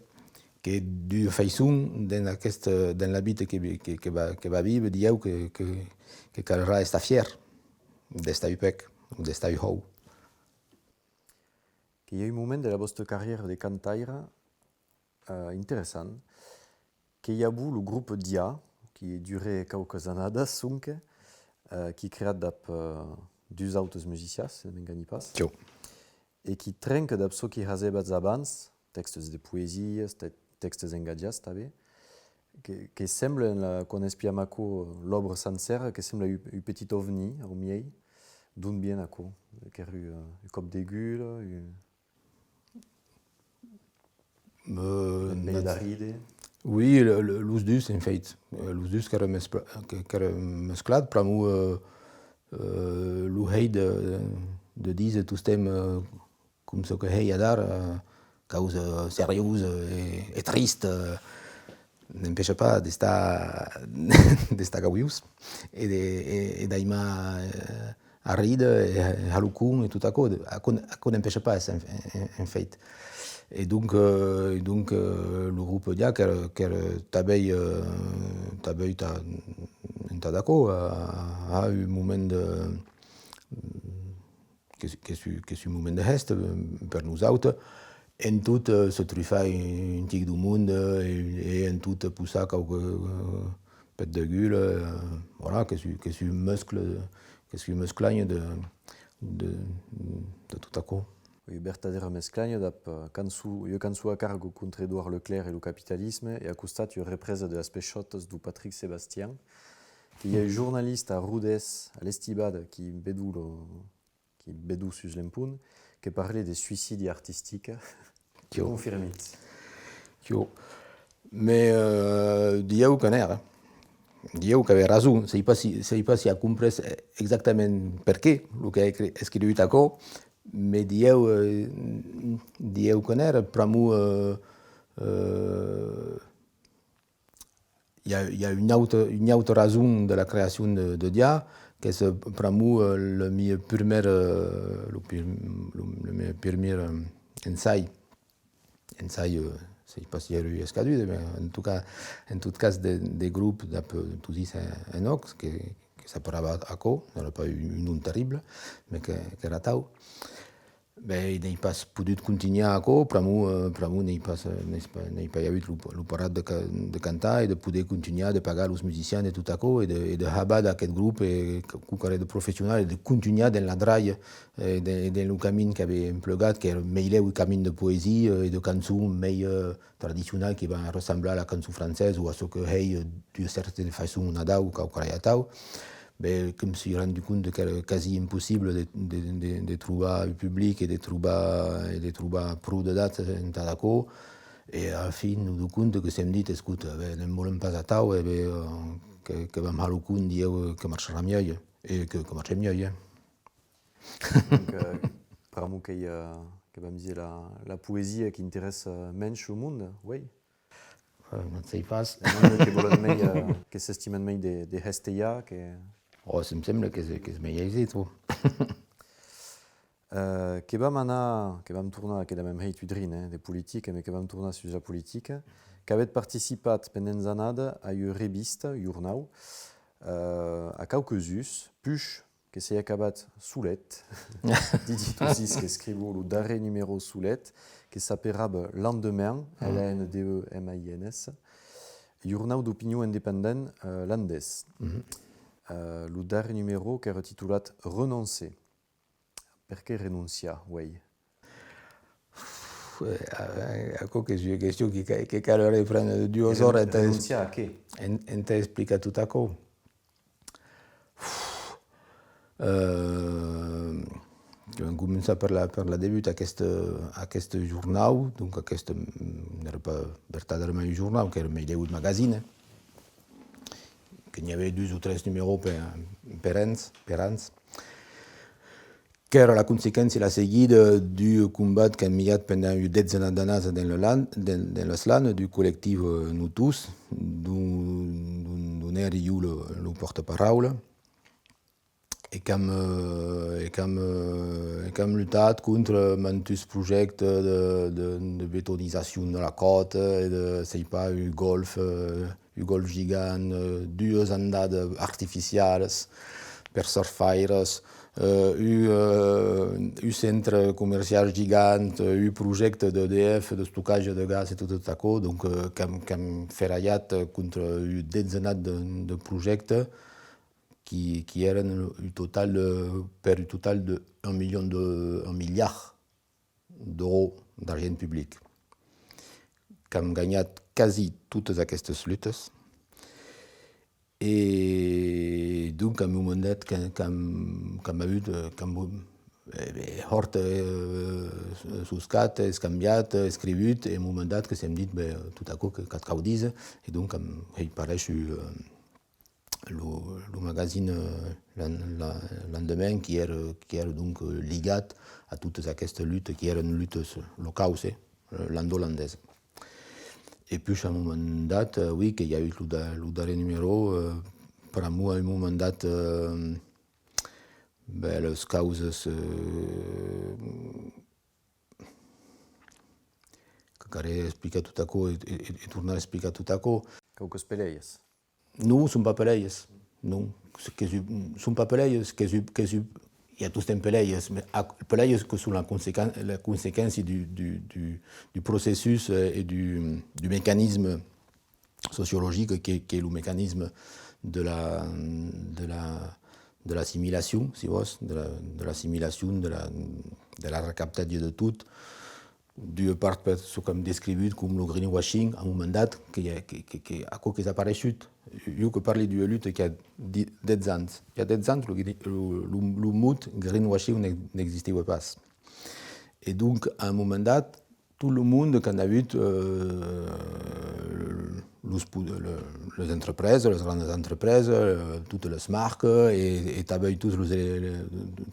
que d'ua faiçon, dens aqueste, dens la vita que, que, que va, que va víver, dilhèu que, que, que calrà estar fièr d'estar un pèc, d'estar un hòu. Que i a un moment de la vòsta carrièra de cantaire, eh, interessant, que i avó lo grop Dia, qui durè quauquas annadas, sonque, eh, qui creat dab, eh, dus autes musicians, se ne m'engani pas, jo, e qui trenca dab çò qui hasèvatz abans, tèxtes de poesias, tè-, tèxtes engatjats tanben, que, que sembla, en la, quan espiam aquò, l'òbra sancèra, que sembla un, un petit ovni au miei, d'on vien aquò? Qu'èra un, un còp de gula, un, euh, un mei d'arride? Oui, le, le, los dus, en fait. Euh, los dus qu'èra mescla-, que, qu'èra mesclat, pr'amor, euh, euh, lo hèit de, de díser tostemps, euh, com çò que hèi adara, eh, causa seriosa e, e trista, eh, n'empècha pas d'estar, d'estar gaujós e de, e, e d'aimar, eh, arríder e, e har lo con e tot aquò. Aquò, aquò n'empècha pas, en, en, en fait. E donc, eh, e donc, eh, lo grop Dia qu'èra, qu'èra tanben, eh, tanben tà, entad aquò, a, a un moment de, qu'es, qu'es un, qu'es un moment de hèsta, eh, per nosautes, en tot, eh, se trufar un tic deu monde, eh, e, e en tot possar quauque, eh, pet de gula, eh, voilà, qu'es un, qu'es un mescle, qu'es un mesclanhe de, de, de tot aquò. Ua vertadèra mesclanha dab, eh, cançon, ua cançon a cargo contra Edouard Leclerc e lo capitalisme, e a costat ua represa de Las Pechòtas deu Patrick Sébastien, que i a un jornalista a Rodés, a l'Estibada, qui vedó lo, qui vedó sus l'empont, que parle de suicidi artistic. Quò. Confirmitz? Quò. Mès, eh, dilhèu que n'èra. Dilhèu qu'avè rason. Sèi pas si, sèi pas si a comprés exactament perqué lo qu'a escri-, escriut aquò, mès dilhèu, eh, dilhèu que n'èra, pr'amor, eh, eh, i a, i a una auta, una auta rason de la creacion de, de Dia, qu'es, eh, pr'amor, eh, le miei primièr, eh, lo pir-, lo, le miei primièr, eh, ensai, ensai, eh, sèi pas si èra escadut, mès en tot cas, en tot cas de, de grop dab, eh, tosís en, en òc, que, que s'aparava aquò, n'èra pas un, un nom terrible, mès que, qu'èra atau. Ben, n'èi pas podut contunhar aquò, pr'amor, eh, pr'amor n'èi pas, eh, n'èi pas, n'èi pas avut lo, lo parat de ca-, de cantar e de poder contunhar de pagar los musicians e tot aquò, e de, e de habar d'aqueth grop, e qu-, quauquarren de professional, e de contunhar dens la dralha, eh, de, dens lo camin qu'avè emplegat, qu'èra meilèu un camin de poesia e de cançon mei, eh, tradicional, qui van ressemblar a la cançon francesa o a çò que hèi, eh, d'ua certana faiçon Nadau, quauquarren atau. Ben, que me soi rendut compte qu'èra quasi impossible de, de, de, de trobar un public e de trobar, e de trobar pro d'edats entad aquò. E a la fin, au bout deu compte, que s'èm dit, escota, ben, ne'n volem pas atau, e ben, eh, que, que vam har lo con, dilhèu, eh, que marcharà mielhs, e que, que marchèt mielhs, eh. Donc, eh, pr'amor qu'ei, eh, que vam dire la, la poesia qu'interèssa mensh lo monde, uei? Eh, non sei pas. Lo monde que vòlen mei, eh, que s'estiman mei de, de hestejar, que... Oh, se'm sembla qu'es, qu'es mei aisit, oh. Eh, que vam anar, que vam tornar, que l'avem hèit un drin, eh, de politica, mès que vam tornar sus la politica, qu'avètz participat pendent d'annadas a ua revista, jornau, eh, a quauques uns, puish que s'ei acabat solet, Didi Tosis, qu'escrivó lo darrèr numèro solet, que s'aperava Landemin, L A N D E M I N S, jornau d'opinion independent, eh, landés. Eh, lo darrèr numèro qu'èra titolat Renoncer. Perqué renonciar, uei? Uf, eh, eh, aquò qu'es ua question que ca-, que cal reprendre duas oras entà es-, Renonciar a qué? En-, entà explicar tot aquò. Uf, eh, que vam començar per la, per la debuta, aqueste, aqueste jornau, donc aqueste, mm, n'èra pas vertadèrament un jornau, qu'èra mei lèu un magazine, que n'i avè dus o tres numèros per, per ans, per ans. Qu'èra la consequéncia, la seguida d'un combat qu'an miat pendent un detzenat d'annadas dens le lan-, dens, dens las Lanas, d'un collectiu, eh, Notós, dont, dont, dont èri jo lo, lo pòrta-paraula, e qu'am, eh, e qu'am, eh, e qu'am lutat contra mantuns projèctes de, de, de betonizacion de la còsta e de, sei pas, un gòlf, eh, un gòlf gigant, eh, duas andadas artificialas per surfaires, eh, un, eh, un centre comercial gigant, eh, un projècte d'E D F, d'estocatge de gas e tot, tot aquò. Donc, eh, qu'am, qu'am ferralhat contra un detzenat de, de projèctes qui, qui èran un total de, per un total de un milion de, un miliard d'euròs d'argent public. Qu'am ganhat quasi totas aquestas lutas. E donc, a un moment dat, qu'am, qu'am, qu'am avut, eh, qu'am, eh, ben, hòrt, eh, soscat, escambiat, escrivut, e a un moment dat que s'èm dit, ben, tot aquò que, qu'ac cau díser, e donc, qu'am hèit paréisher, eh, lo, lo magazine, eh, l'an-, la, Landemin, qui èra, qui èra donc, eh, ligat a totas aquestas lutas, qui èran lutas locaus, eh, landolandesas. E puish, a un moment dat, eh, oui, que i a avut lo da-, lo darrèr numèro, eh, pr'amor a un moment dat, eh, ben, las causas, eh, que calè explicar tot aquò e, e, e tornar explicar tot aquò. Quauques peleias. Non, son pas peleias. Non, qu'es, son pas peleias, qu'es, qu'es, i a tostemps peleias, mès a-, peleias que son la consequen-, la consequéncia du, du, du, du processus, eh, e du, du mecanisme sociologic que, qu'es lo mecanisme de la, de la, de l'assimilacion, si vòs, de la, de l'assimilacion, de la, de la recaptatge de tot. D'ua part, per çò qu'am descrivut com lo greenwashing, a un moment dat, que i a, que, que, que aquò qu'es apareishut. Jo que parli d'ua luta qu'i a di-, dètz ans. I a dètz ans, lo gre-, lo, lo, lo mot greenwashing n'ex-, n'existiá pas. E donc, a un moment dat, tot lo monde qu'an avut, eh, los po-, le, les entrepresas, les grandes entrepresas, eh, totes les marques, e, e tanben tots los ele-,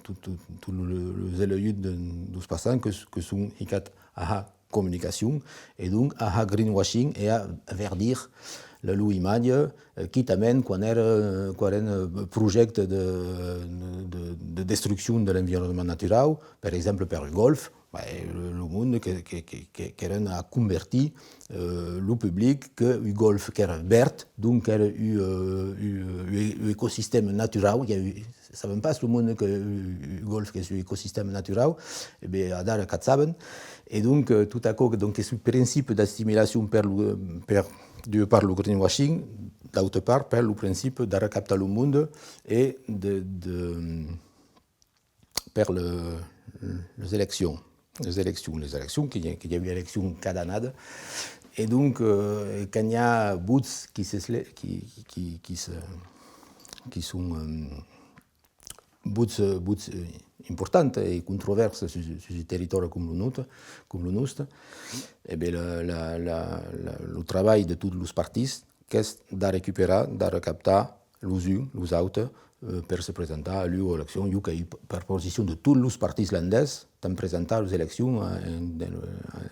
tot, tot, tot lo, los eleüts de, deus passants que, que son hicats a har comunicacion, e donc a har greenwashing e a verdir la, lor imatge, eh, quitament quan èra, quan èran, eh, projèctes de, de, de destruccion de l'environnement naturau, per exemple per un gòlf, ben, lo, lo monde que, que, que, que, qu'èran a convertir, eh, lo public que un gòlf qu'èra verd, donc qu'èra un, eh, un, un, un ecosistèma naturau, i a un, sabem pas lo monde que, eh, un gòlf qu'es un ecosistèma naturau, e ben, adara qu'ac saben. E donc, eh, tot aquò, que, donc, qu'es un principi d'assimilacion per lo, per, d'ua part lo greenwashing, d'autra part per lo principi d'arrecaptar lo monde e de, de, per le, les eleccions, les eleccions, les eleccions, que i a, que i a ua eleccion cada annada. E donc, eh, quand i a vots qui se, qui, qui, qui se, qui son, eh, vots, eh, vots, eh, importants e controvèrses sus, sus un territòri com lo nòstre, com lo nòstre, e ben, la, la, la, la, lo trabalh de tots los partits qu'es d'arrecuperar, d'arrecaptar los uns, los autes, eh, per se presentar a l'eleccion. Jo qu'èi per posicion de tots los partits landés, tant presentar las eleccions, eh, en, en,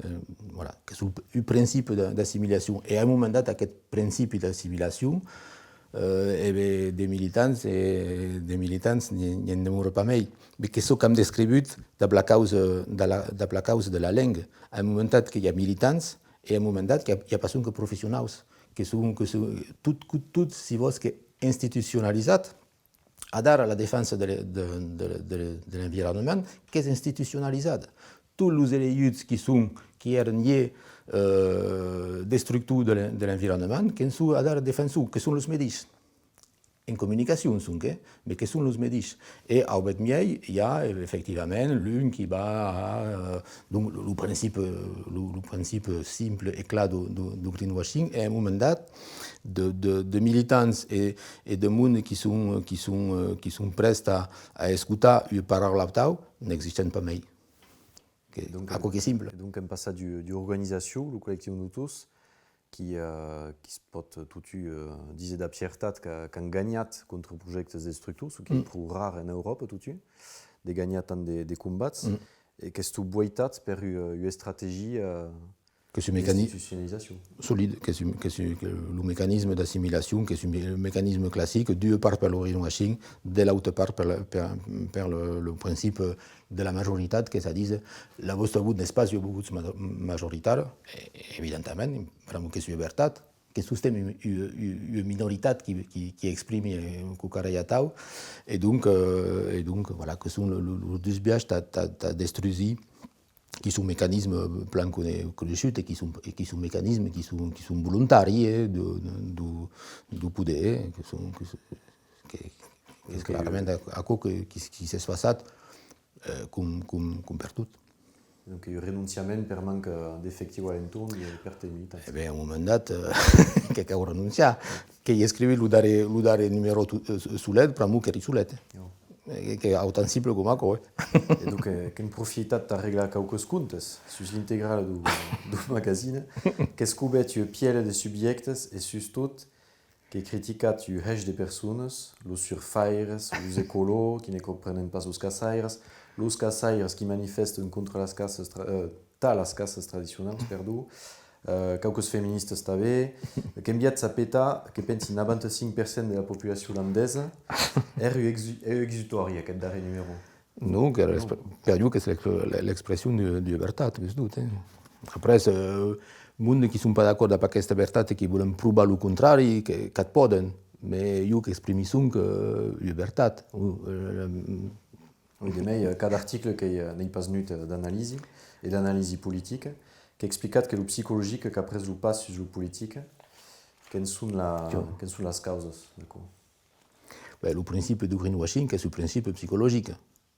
en, voilà, que son un principi de, d'assimilacion. E a un moment dat, aqueth principi d'assimilacion, eh, e ben, de militants, e de militants, n'i, n'i en demora pas mei. Mès que çò qu'am descrivut dab la causa, de la, dab la causa de la lenga. A un moment dat que i a militants, e a un moment dat que i a, i a pas sonque professionaus, que son, que son tot, tot, tot, si vòs, que institucionalizat. Adara la defensa de le-, de, de, de, de l'environnement qu'es institucionalizada. Tots los elejuts qui son, qui èran ièr, eh, destructors de l'en-, de l'environnement, que'n son adara defensors, que son los medishs. En comunicacion sonque, eh? Mès que son los medishs. E au bèth miei, i a, eh, efectivament, l'un qui va a, eh, donc, lo, lo principe, lo, lo principe simple e clar deu, deu, deu greenwashing, e a un moment dat, de, de, de militants e, e de monde qui son, qui son, eh, qui son prèsts a, a escotar ua paraula atau, n'existent pas mei. Que, donc, aquò qu'ei simple. Donc, en passar d'u-, d'ua organizacion, lo collectiu d'autors, qui, eh, qui's pòt totun, eh, díser dab fiertat qu'a-, qu'an ganhat contra projèctes destructors, çò qui ei pro rar en Euròpa, totun, de ganhar tant de, de combats, e qu'estó boitat per ua, ua estrategia, eh, qu'es un mecani-, institucionalizacion. Solide, qu'es un, qu'es un, que lo mecanisme d'assimilacion, qu'es un me-, mecanisme classic, d'ua part per lo greenwashing, de l'auta part per la, per, per le, lo principe de la majoritat, qu'es a díser, la vòsta votz n'es pas ua votz ma-, majoritara, e, e evidentament, pr'amor qu'es ua vertat, que sostem ua, ua, ua, ua minoritat qui, qui, qui exprimi, eh, quauquarren atau, e donc, eh, e donc, voilà, que son lo, lo, los dus biais tà, tà, tà destrusir, qui son mecanismes plan cone-, coneishuts e qui son, e qui son mecanismes qui son, qui son volontari, eh, de, de, deu, deu poder, eh, que son, que son, que, qu'es clarament aquò que, qui, qui s'es passat, eh, com, com, com pertot. Donc, un renonciament per manca d'efectius a l'entorn e per de militants. E ben, a un moment dat, eh, que cau renonciar. Qu'èi escrivut lo darrèr, lo darrèr numèro to-, eh, solet, pr'amor qu'èri solet, eh. E que, autant simple coma aquò, eh. E donc, eh, qu'èm profitat tà reglar quauques comptes sus l'integrala deu, deu magazine. Qu'escobèt ua pièla de subjèctes e, sustot, que criticatz un hèish de personas, los surfaires, los ecolòs, qui ne comprenen pas los caçaires, los caçaires qui manifèstan contra las caças tra-, eh, tà las caças tradicionaus, perdon, eh, quauques feministas tanben, qu'enviatz a petar, que pensi, navanta-cinc per cent de la populacion landesa, èra ua exu-, ua exutòria, aqueth darrèr numèro. Non, qu'èra l'expre-, per jo qu'es l'ex-, l'expression d'ua, d'ua vertat, sus tot, eh. Après, eh, monde qui son pas d'acòrd dab aquesta vertat e qui vòlen provar lo contrari, que, qu'ac pòden, mès jo qu'exprimi sonque, eh, ua vertat. O, eh, Oui, de mei, eh, cada article qu'ei, eh, n'ei pas nut, eh, d'analisi, e d'analisi politica, qu'explicatz que lo psicologic qu'a pres lo pas sus lo politic, que'n son la, que'n son las causas, d'aquò. Ben, lo principi deu greenwashing, qu'es un principi psicologic.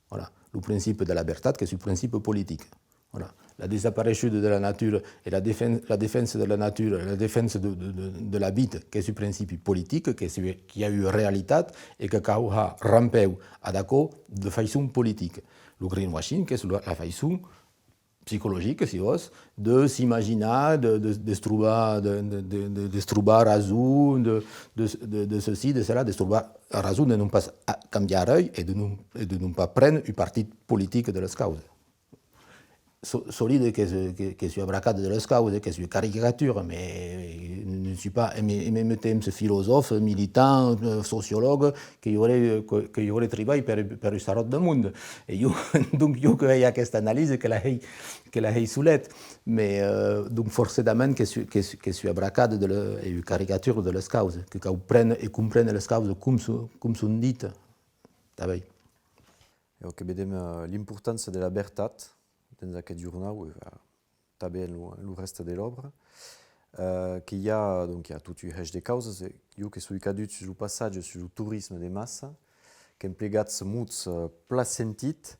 Voilà. Lo principi de la vertat, qu'es un principi politic. Voilà. La desapareishuda de la natura e la defen-, la defensa de la natura, la defensa de, de, de, de la vita, qu'es un principi politic, qu'es, qu'i a ua realitat e que cau har rampèu ad aquò de faiçon politica. Lo greenwashing, qu'es la, la faiçon psicologica, si vòs, de s'imaginar, de, de, de's trobar, de, de, de, de, de's trobar rason, de, de, de, de ceci, de cela, de's trobar rason de non pas a-, cambiar rei e de non, e de non pas préner un partit politic de las causas. So-, solide qu'es, que, qu'es ua bracada de las causas, qu'es ua caricatura, mès ne soi pas, en, en mème temps, filosòf, militant, eh, sociològ, que i auré, que, que i auré tribalh per, per un sarròt de monde. E jo, donc, jo que hèi aquesta analisi, que la hèi, que la hèi solet. Mès, eh, donc, forcedament que soi, que, que soi abracat de la, e caricatura de las causas, que cau préner e compréner las causas com son, com son ditas. Tanben. E que vedem, eh, l'importància de la vertat dens aqueth jornau, e, eh, tanben en lo, en lo rèste de l'òbra, eh, que i a, donc, i a tot un hèish de causas, e jo que soi cadut sus lo passatge sus lo torisme de massa, qu'emplegatz mots, eh, plan sentit,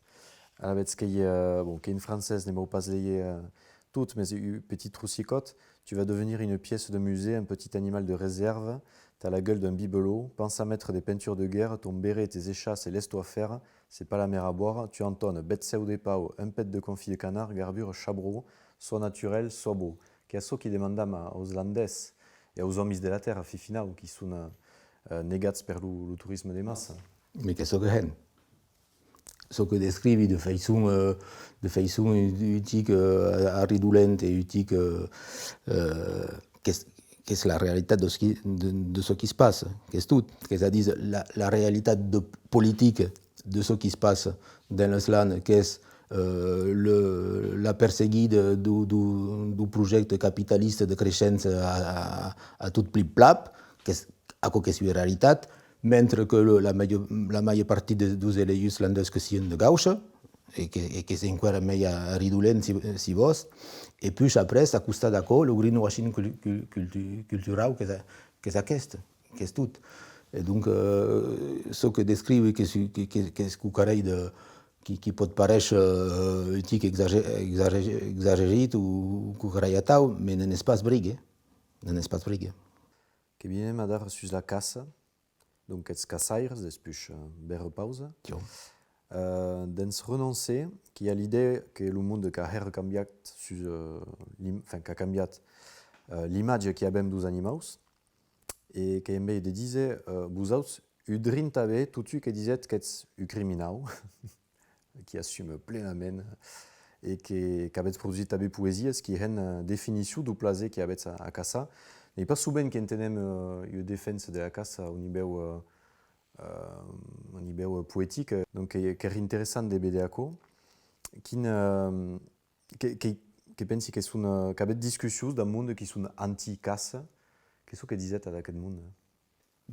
alavetz qu'ei, eh, bon, qu'ei en francés, ne vau pas léger, eh, tot, mès un petit trocicòt, tu vas devenir une pièce de musée, un petit animal de réserve, t'as la gueule d'un bibelot, pense à mettre des peintures de guerre, ton béret, tes échasses et laisse-toi faire, c'est pas la mer à boire, tu entonnes, bèth cèu de pau, un pet de confit de canard, garbure, chabron, sois naturel, sois beau. Qu'ei açò qui demandam a, aus Landés e aus òmis de la tèrra, fin finau, qui son, eh, eh, negats per lo, lo torisme de massa. Mai qu'es çò que hèn. Çò que descrivi de faiçon, eh, de faiçon un, un tic, eh, arridolenta e un tic, eh, eh, qu'es, qu'es la realitat de çò qui, de, de çò qui se passa, qu'es tot. Qu'es a dire la, la realitat de politica de çò qui se passa dens las lanas, qu'es, eh, le, la perseguida deu, deu, deu projècte capitalista de creishença a, a, a tot plip plap, qu'es aquò qu'es ua realitat, mentre que le, la màger, la màger partida de, deus eleits landés que sian de gaucha, e que, e qu'es enqüèra mei arridolent, si, si vòs, e puish après, a costat d'aquò, lo greenwashing cul-, cul-, cultu-, culturau qu'es, a-, qu'es aqueste, qu'es tot. E donc, eh, çò que descrivi qu'es, que, que, qu'es quauquarren de, qui, qui pòt paréisher, eh, un tic exage-, exage-, exagerit o quauquarren atau, mai ne'n es pas briga, ne'n es pas briga. Que vienem adara sus la caça, donc eths caçaires, despuish, eh, bèra pausa. Jo. Eh, dens Renoncer, qu'i a l'idèa que lo monde qu'a hèra cambiat sus, eh, l'im-, enfin, qu'a cambiat, eh, l'imatge qui avem deus animaus, e qu'ei en mei de díser, eh, vosauts, un drin tanben, totun que disètz qu'ètz un criminau, qui assume plenament, e que, qu'avètz produsit tanben poesias qui hèn, eh, definicion deu plaser qui avètz a, a caçar. N'ei pas sovent qu'entenem, eh, ua defensa de la caça au nivèu, eh, eh, au nivèu, eh, poetic. Donc, que, qu'èra interessant de véder aquò. Quin, eh, que, que, que pensi que son, eh, qu'avètz discussions damb monde qui son anti-caça. Qu'ei çò que disètz ad aqueth monde?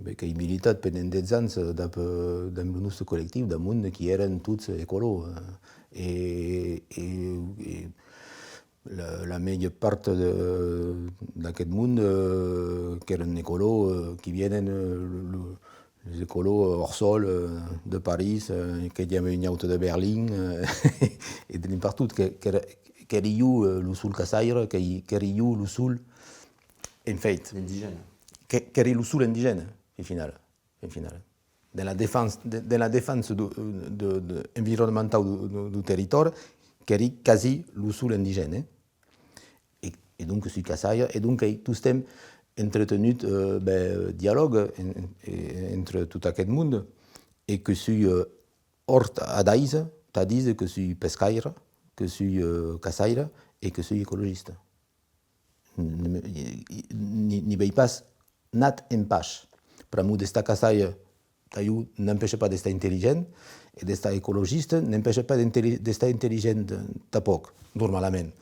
Ben, qu'èi militat pendent dètz ans, eh, dab, eh, dab lo nòste collectiu, dab monde qui èran tots ecolo, eh, e, e, e la, la màger part de, d'aqueth monde, eh, qu'èran ecolo, eh, qui vienen, eh, lo, lo, les ecolo, eh, hors sol, eh, de París, eh, que i a un aute de Berlin, eh, e de n'impartout, que, que, qu'èri jo, eh, lo sol caçaire, que, qu'èri jo lo sol, en fait. L'indigène. Que, qu'èri lo sol indigène, en final. En final. De la defensa, de, de la defensa de, de, de, environnementau deu, deu, deu territòri, qu'èri quasi lo sol indigène. E, e donc, soi caçaire, e donc, ei tostemps entretenut, eh, ben, dialògue en, en, entre tot aqueth monde, e que soi, eh, hòrt a d'aise tà díser que soi pescaire, que soi, eh, caçaire e que soi ecologista. N-, n-, n'i, n'i vei pas nat en pas. Pr'amor d'estar caçaire, tà jo, n'empèisha pas d'estar intelligent, e d'estar ecologista n'empèisha pas d'intelli-, d'estar intelligent, eh, tanpòc, normalament.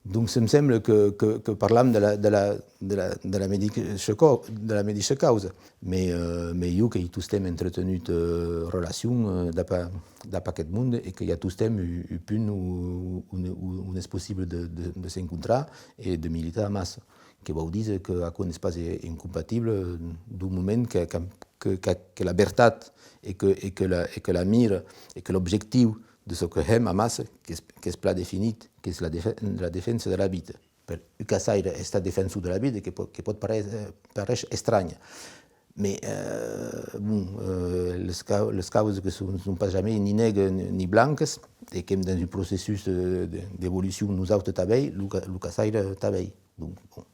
Donc, se'm sembla que, que, que parlam de la, de la, de la, de la medisha cau-, de la medisha causa. Mai, eh, mai jo qu'èi tostemps entretenut, eh, relacion, eh, dab a-, dab aqueth monde e que i a tostemps un, un punt on, on, on es possible de, de, de s'encontrar e de militar amassa. Que vòu díser que aquò n'es pas, eh, incompatible deu moment que, que, que, que, que la vertat e que, e que la, e que la mira e que l'objectiu de çò que hèm amassa, qu'es, qu'es plan definit, qu'es la defe-, la defensa de la vita. Per un caçaire, estar defensor de la vita, que pòt, que pòt paréisher, eh, paréisher estranh. Mai, eh, bon, eh, les cau-, les causas que son, son pas jamei ni negras ni, ni blancas, e qu'èm dens un processus de, de, d'evolucion nosautres tanben, lo ca-, lo caçaire tanben. Donc, bon,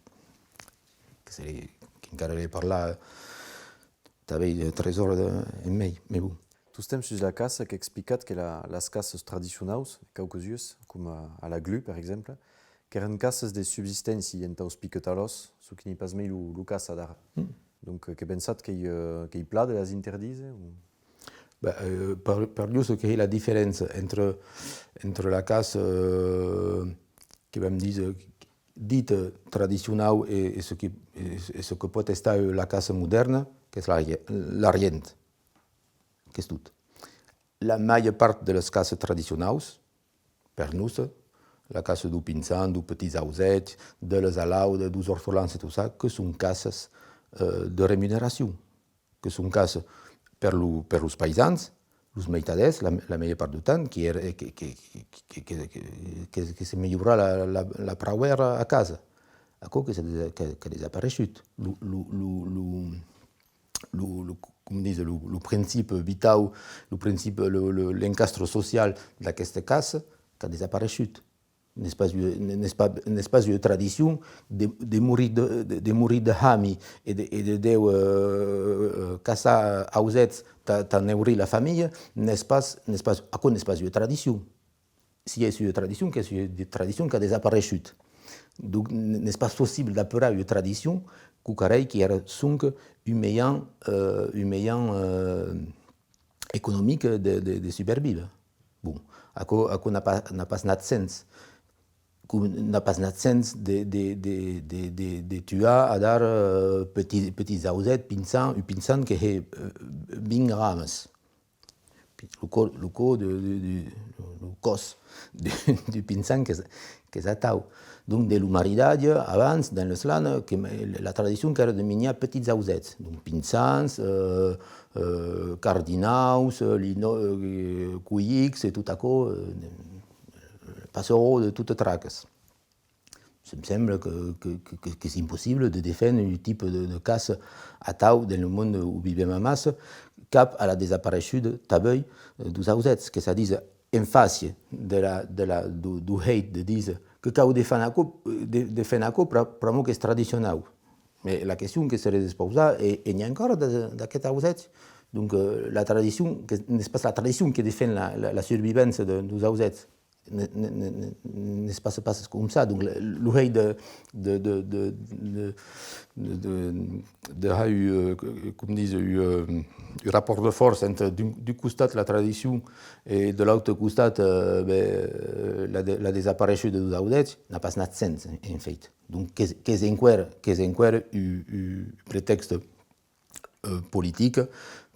que se, qu'encara vau parlar tanben de tres oras de, en mei, mais bon. Tostemps sus la caça, qu'explicatz que la, las caças tradicionaus, quauques ues, coma a la Glu, per exemple, qu'èran caças de subsisténcia entaus piquetalòs, çò qui n'ei pas mei lo, lo cas adara. Mm. Donc, eh, que pensatz qu'ei, eh, qu'ei plan de las interdíser, o? Ben, eh, per, per jo, çò qu'ei la diferença entre, entre la caça, eh, que vam díser, dita tradicionau e, e çò que, e, e çò que pòt estar la caça modèrna, qu'es l'arri-, l'argent. Qu'es tot. La màger part de las caças tradicionaus, per noste, la caça deu pinsan, deu petit ausèth, de las alaudas, deus ortolans e tot ça, que son caças, eh, de remuneracion, que son caças per lo, per los paisans, los meitadèrs, la, la màger part deu temps, qui èra, que, que, que se melhora la, la, la prauèra a casa. Aquò que se desa-, que, qu'a desapareishut. Lo, lo, lo, lo, lo, lo, com díser, lo, lo principi vitau, lo principi, lo, lo, l'encastre social d'aqueste cas qu'a desapareishut. N'es pas ua, n'es pas, n'es pas ua tradicion de, de morir de, de, de morir de hami e de, e de deu, eh, caçar ausèths tà, tà neurir la familha, n'es pas, n'es pas, aquò n'es pas ua tradicion. Si es ua tradicion, qu'es ua de-, tradicion qu'a desapareishut. Donc, n-, n'es pas possible d'aperar ua tradicion quauquarren qui èra sonque un mejan, eh, un mejan, eh, economic de, de, de subervíver. Bon, aquò, aquò n'a pas, n'a pas nat sens. Com n'a pas nat sens de, de, de, de, de, de tuar adara, eh, petits, petits ausèths, pinçant, un pinçant que hè, eh, vint gramas. Lo còr, lo còr de, de, de, lo còs de, de pinçant qu'es, qu'es atau. Donc, de lo maridatge, abans, dens las lanas, que me-, la tradicion qu'èra de minjar petits ausèths. Donc, pinçants, eh, eh, cardinaus, eh, lino-, eh, coics e tot aquò, eh, passeròu de totas tracas. Se'm sembla que, que, que, que, qu'es impossible de defénder un tipe de, de caça atau dens lo monde ont vivem amassa, cap a la desapareishuda tanben, eh, deus ausèths, qu'es a díser, en fàcia de la, de la, deu, deu hèit de díser que cau defénder aquò, de, defénder aquò, pra-, pr'amor qu'es tradicionau. Mès la question que se redespausar, e, e n'i a encara de, d'aqueths ausèths. Donc, eh, la tradicion, que n'es pas la tradicion que defend la, la, la survivença de, deus ausèths. Ne-, ne-, ne-, ne-, n'es pas, pas com ça. Donc, le, lo hèit de, de, de har, eh, com díser, un, eh, un rapòrt de fòrça entre d'un, d'un costat la tradicion e de l'aute costat, eh, ben, eh, la de-, la desapareishuda deus ausèths, n'a pas nat sens, en, en fèit. Donc, qu'es, qu'es enqüèra, qu'es enqüèra un, un pretèxte, eh, politic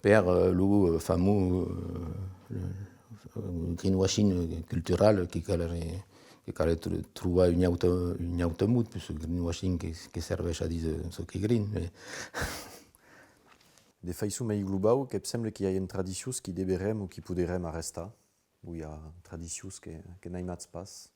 per, eh, lo, eh, famós, eh, le, eh, greenwashing cultural que caleré, que caleré tro-, trobar un aute, un aute mot, puisque greenwashing que, que serveish a díser çò qu'es green, mès... De faiçon mei globau, que'p semble qu'i a tradicions qui deverem o qui poderem arrestar, o i a tradicions que, que n'aimatz pas?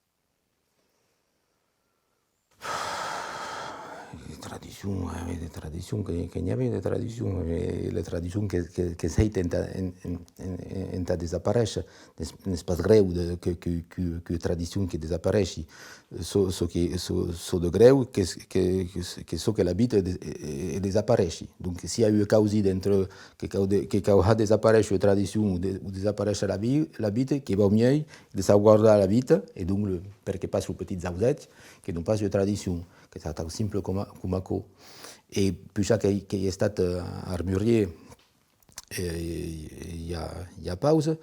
De tradicion, eh, de tradicion, que, que n'i avè de tradicion, eh, la tradicion que, que, que s'ei entà, en, en, en, entà desaparéisher, n'es, n'es pas grèu de, que, que, que, que tradicion que desapareishi. Çò, çò que, çò, çò de grèu, que, que, que, que çò que l'abita de, e, e desapareishi. Donc, si i a ua causida entre que cau de, que cau har desaparéisher ua tradicion o de, o desaparéisher l'abi-, l'abita, que vau mielhs de sauvaguardar l'abita, e donc, le, perqué pas los petits ausèths, que non pas ua tradicion, qu'es atau simple coma, coma aquò. E puish qu'ei, qu'ei estat, eh, armurier, eh, i a, i a pausa,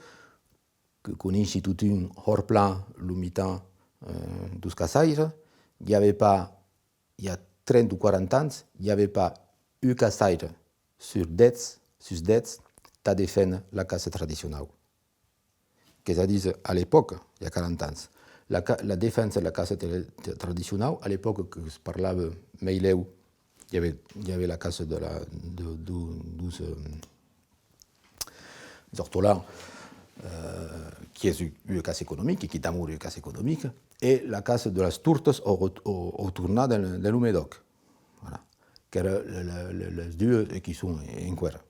que coneissi totun hòrt plan lo mitan, eh, deus caçaires, i avè pas, i a trenta o quaranta ans, i avè pas un caçaire sus dètz, sus dètz, tà deféner la caça tradicionau. Qu'es a díser, a l'epòca, i a quaranta ans, la ca-, la defensa de la caça tra-, tra-, tradicionau, a l'epòca que's parlava meilèu, i avè, i avè la caça de la, de, de, deus, eh, deus ortolans, eh, qui es u-, ua caça economica, qui es d'amor ua caça economica, e la caça de las tortas au ret-, au, au tornar dens, dens lo Medòc. Voilà. Qu'èra le, le, le, les dues e qui son enqüèra.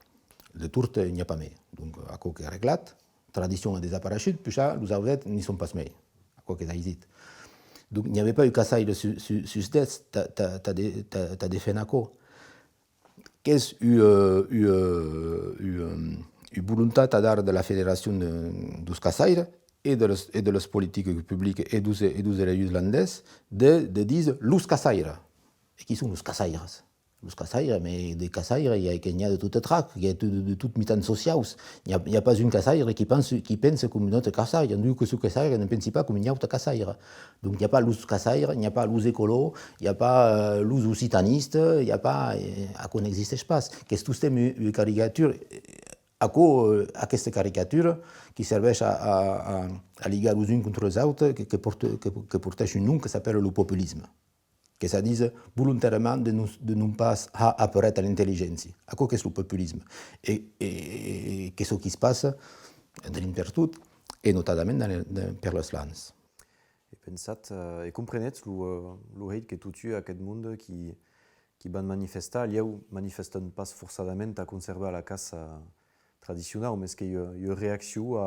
De torta n'i a pas mei. Donc, aquò qu'es reglat, tradicion a desapareishut, puish los ausèths n'i son pas mei. Aquò qu'es aisit. Donc, n'i avè pas un caçaire su-, su-, sus dètz tà, tà, tà de-, tà, tà deféner aquò. Qu'es ua, ua, ua, ua volontat adara de la Federacion de, deus caçaires e de les, e de les politiques publiques e deus, e deus eleits landés de, de díser los caçaires. E qui son los caçaires? Los caçaires, mès de caçaires, i a, que n'i a de tota traca, i a de, de, de tot mitan sociaus. N'i a, n'i a pas un caçaire qui pense, qui pense com un autre caçaire, donc que çò caçaire ne pensi pas com un autre caçaire. Donc, n'i a pas los caçaires, n'i a pas los ecolos, n'i a pas, eh, los occitanistes, n'i a pas, eh, aquò n'existeish pas. Qu'es tostemps ua, ua caricatura, eh, aquò, eh, aquesta caricatura qui serveish a, a, a, a ligar los uns contra los autres, que, que porte, que, que porteish un nom que s'apèla lo populisme. Qu'es a díser volontàriament de non, de non pas har aperèt a l'intelligéncia. Aquò qu'es lo populisme. E, e, e, e qu'es çò qui's passa drin pertot, e notadament dans le, de, per las lanas. E pensatz, eh, e comprenetz lo, eh, lo hèit que totun aqueth monde qui, qui van manifestar, lhèu manifestan pas forçadament tà conservar la caça tradicionau, mès qu'ei ua, ua reaccion a,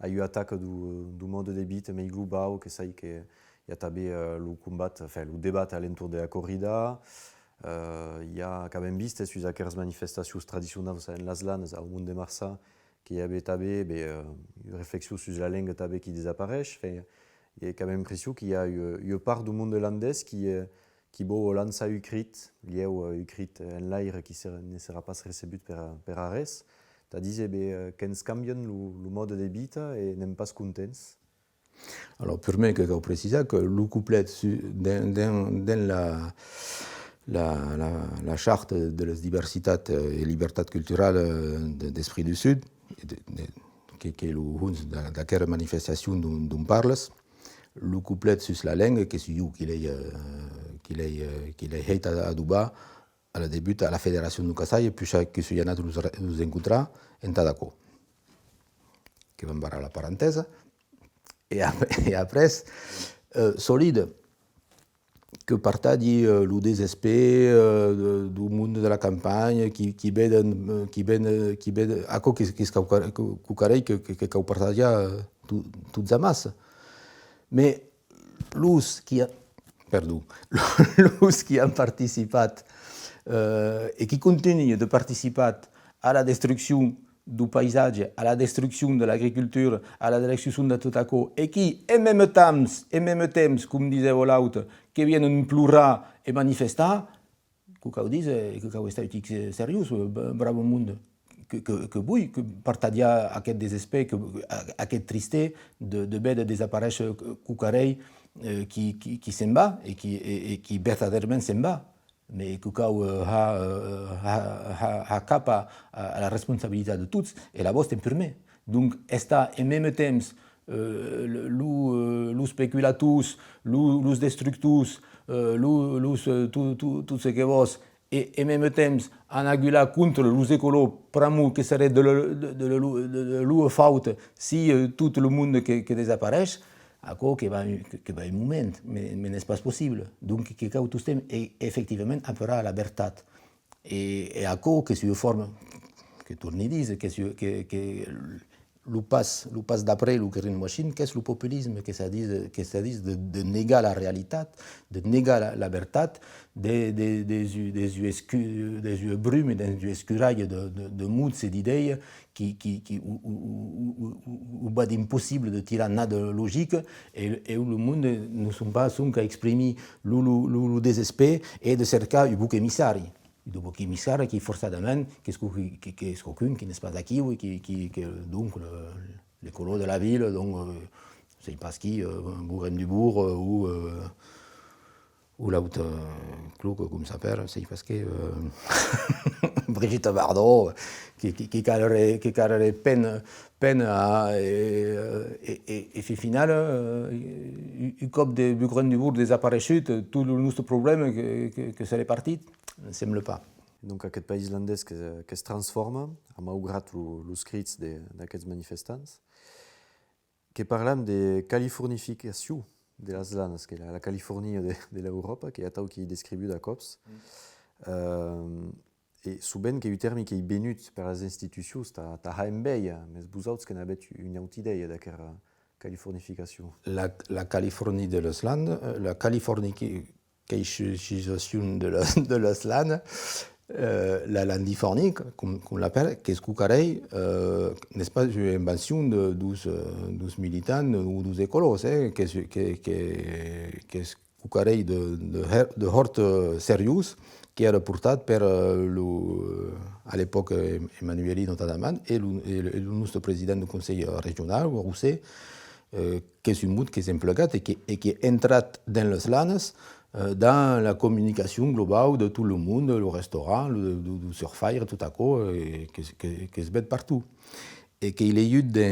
a ua ataca deu, deu mòde de vita mei globau, que sai que, I a tanben, eh, lo combat, enfin, lo debat a l'entorn de la corrida. Eh, i a, qu'avèm vist, eh, sus aqueras manifestacions tradicionaus en las Lanas, au Mont de Marsan, que i avè tanben, ben, eh, ua reflexion sus la lenga tanben qui desapareish. Enfin, e qu'avèm l'impression qu'i a ua, ua part deu monde landés qui, eh, qui vòu lançar un crit, lhèu, eh, un crit en l'aire qui serà, ne serà pas recebut per, per arrés, tà díser, ben, eh, que'ns cambian lo, lo mòde de vita e n'èm pas contents. Alors, prumèr que cau precisar que lo coplet su-, dens, dens, dens la, la, la, la charta de las diversitats, eh, e libertats culturalas, eh, de, d'Esprit du Sud, e de, de, que, qu'ei lo hons d'a-, d'aquera manifestacion dont, dont parlas, lo coplet sus la lenga, qu'es jo qui l'èi, eh, qui l'èi, eh, qui l'èi hèit a-, adobar, a la debuta a la Federacion deu Cassaire, puish que soi anat los re-, los encontrar entad aquò. Que vam barrar la parentèsa. E ap-, e après, eh, solide, que partatgi, eh, lo desespèr, eh, de, deu monde de la campanha, qui, qui veden, eh, qui ven, eh, qui veden aquò qu'es, qu'es quauqua-, que, quauquarren que, que, que cau partatjar, eh, to-, tots amassa. Mès los qui a-, perdon, los qui an participat, eh, e qui contunhan de participar a la destruccion deu paisatge, a la destruccion de l'agricultura, a la destruccion de tot aquò, e qui, en mème temps, en mème temps, com disèva l'aute, que vienen plorar e manifestar, que cau díser, e que cau estar un tic seriós, eh, b-, brave monde. Que, que, que voi que partatjar aqueth desespèr, que, a-, aqueth tristèr de, de véder desaparéisher quauquarren, eh, qui, qui, qui se'n va e qui, e, e qui vertadèrament se'n va. Mès que cau, eh, har, eh, har, har, har cap a, a, a la responsabilitat de tots, e la vòsta en prumèr. Donc, estar en mème temps, eh, lo, lo, eh, los especulators, lo, los destructors, eh, lo, los, eh, tot, tot, tot ce que vòs, e, en mème temps, anar gular contra los ecològs pr'amor que seré de lo, de, de lo, de, de lor fauta si, eh, tot lo monde que, que desapareish, aquò que va, que, que va un moment, mès, mès n'es pas possible. Donc, que cau tostemps, e, efectivament, aperar a la vertat. E, e aquò qu'es ua forma, que torni díser, qu'es ua, que, que lo pas, lo pas d'après lo greenwashing, qu'es lo populisme, qu'es a díser, qu'es a díser de, de negar la realitat, de negar la, la vertat, de, de, dens u-, dens ua escu-, dens ua bruma, dens un escuralh de, de, de mots e d'idèias qui, qui, qui, o, o, o, o, o va d'impossible de tirar nada logica, e, e lo monde non son pas sonque a exprimir lo, lo, lo, lo desespèr e de cercar un boc emissari. Un boc emissari qui, forçadament, qu'es quauqu-, qui, qu'es quauqu'un qui n'es pas d'aquiu e qui, qui, que, donc, le, l'ecològ de la vila, donc, euh, sèi pas qui, euh, Bougrain Dubourg, euh, o, euh, o l'auta, euh, cloca, com s'apèra, sèi pas que, euh, Brigitte Bardot, qui, qui, qui caleré, qui caleré pen, pen a, e, e, e, e fin finala, euh, un, un còp de Bougrain Dubourg desapareishut, tot lo nòste problèma que, que, que seré partit. Sembla pas. Donc aqueth país landés que, que's transforma, a maugrat lo, los crits de, d'aqueths manifestants. Que parlam de californificacion de las Lanas, qu'ei la, la California de, de l'Euròpa, qu'ei atau qu'ei descrivut a còps. Mm. Euh, e sovent qu'ei un tèrme qu'ei venut per las institucions tà, tà har enveja, mès vosauts que n'avètz una auta idèia d'aquera californificacion. La, la Californie de las Lanas, euh, la Californie qui, queishizacion de la, de las Lanas, euh, la landifornie, com, com l'apèran, qu'es quauquarren, euh, n'es pas ua invencion de, deus, euh, deus militants o deus ecològs, eh, qu'es, que, que, qu'es quauquarren de, de her-, de hòrt, euh, seriós, qu'èra portat per, euh, lo, euh, a l'epòca Em-, Emmanuelí notadament, e lo, e lo, e lo nòste president deu Conselh Regionau, Rousset, euh, qu'es un mot qu'es emplegat e que, e qu'ei entrat dens las Lanas, euh, dens la comunicacion globau de tot lo monde, lo restaurant, lo, lo, lo surfaire, tot aquò, e que, que, que's ved partout. E qu'èi leiut de,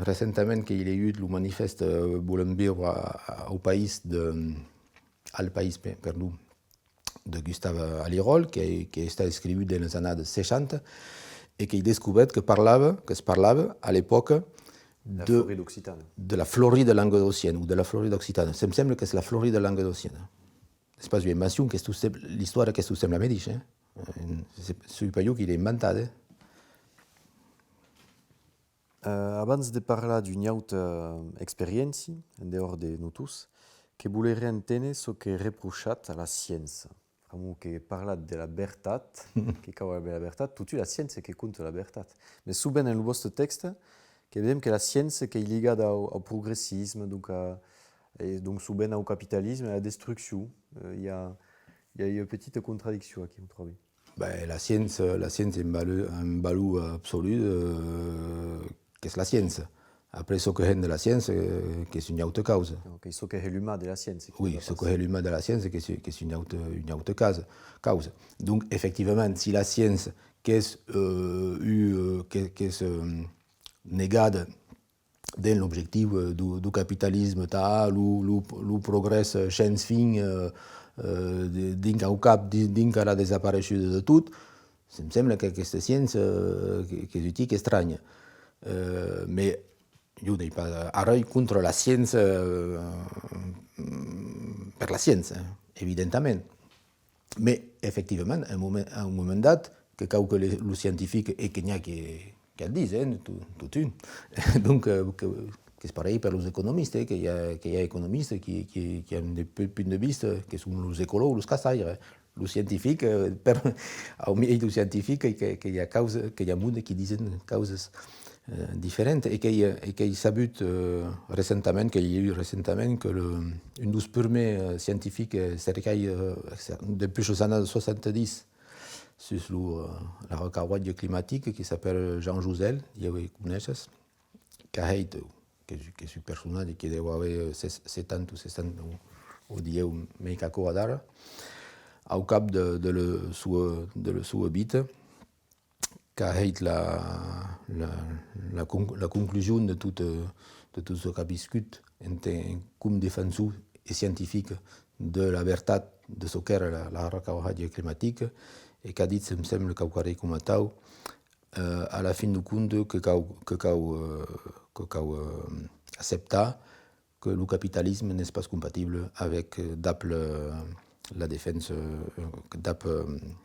recentament qu'èi leiut lo manifèst, euh, Volem viure a, a, au país de, al país, pe-, perdon, de Gustave Alirol, que, qu'ei estat escrivut dens las annadas seishanta, e qu'èi descobèrt que parlava, que's parlava, a l'epòca, de, de la Florida occitana, o de la Florida languedociana. Se'm sembla qu'es la Florida languedociana. Es pas ua invencion, qu'es tostemps, l'istòria qu'es tostemps la medisha, eh? Eh, se, soi pas jo qui l'èi inventat, eh? Eh, abans de parlar d'una auta experiéncia, en dehòra de nosauts, Que voleré enténer çò qu'es reprochat a la sciença. Pr'amor que parlatz de la vertat, que cau aver la vertat, totun la sciença que conta la vertat. Mès sovent en lo vòste tèxte, que vedem que la sciença qu'ei ligada au, au progressisme, donc a, e donc sovent au capitalisme, a la destruccion. Euh, i a, i a ua petita contradiccion aquí, tròbi. Ben, la sciença, la sciença en valor, en valor absolu, euh, qu'es la sciença. Après, çò que hèn de la sciença, euh, qu'es una auta causa. Non, qu'ei çò que hèn l'uman de la sciença qui... Oui, va çò que hèn l'uman de la sciença, qu'es, qu'es una auta, una auta causa, causa. Donc, efectivament, si la sciença qu'es, euh, u-, euh, que, qu'es, euh, negada dens l'objectiu, euh, deu, deu capitalisme, tà lo, lo, lo progrès, euh, shens fin, euh, euh, de, dinc au cap, di-, dinc a la desapareishuda de tot, se'm sembla qu'aquesta sciença, euh, que, qu'es un tic estranya. Euh, mès jo n'èi pas arren contra la sciença, euh, per la sciença, evidentament. Mès, efectivament, a un moment, a un moment dat, que cau que le, lo scientific, e que n'i a que, que ac disen, eh, to-, totun. Donc, euh, que, qu'es parelh per los economistes, eh, que i a, que i a economistes qui, qui, qui an de pu-, punts de vista, que son los ecològs, los caçaires. Lo scientific, eh, per, au miei deu scientific, que, que i a causa, que i a monde qui disen causas, eh, diferentas. E qu'èi, e qu'èi sabut, eh, recentament, qu'èi liut recentament que le, un deus prumèrs, eh, scientifics, eh, cercaires, eh, cer-, dempuish los annadas soixante-dix, sus lo, eh, la recarguatge climatic, qui s'apèla Jean Jouzel, ieu e coneishes, qu'a hèit, qu'es, qu'es un personatge qui deu aver, eh, ses-, setanta o seissanta o, o dilhèu mei qu'aquò adara, au cap de, de le sua, de le sua vita, qu'a hèit la, la, la con-, la conclusion de tot, eh, de tot çò qu'a viscut en te-, en com defensor e scientific de la vertat de çò qu'èra la, la recarguatge climatic, e qu'a dit, se'm sembla, quauquarren coma atau, eh, a la fin deu compte, que cau, que cau, eh, que cau, eh, acceptar que lo capitalisme n'es pas compatible avec, eh, dab le, la defensa, eh, dab, eh,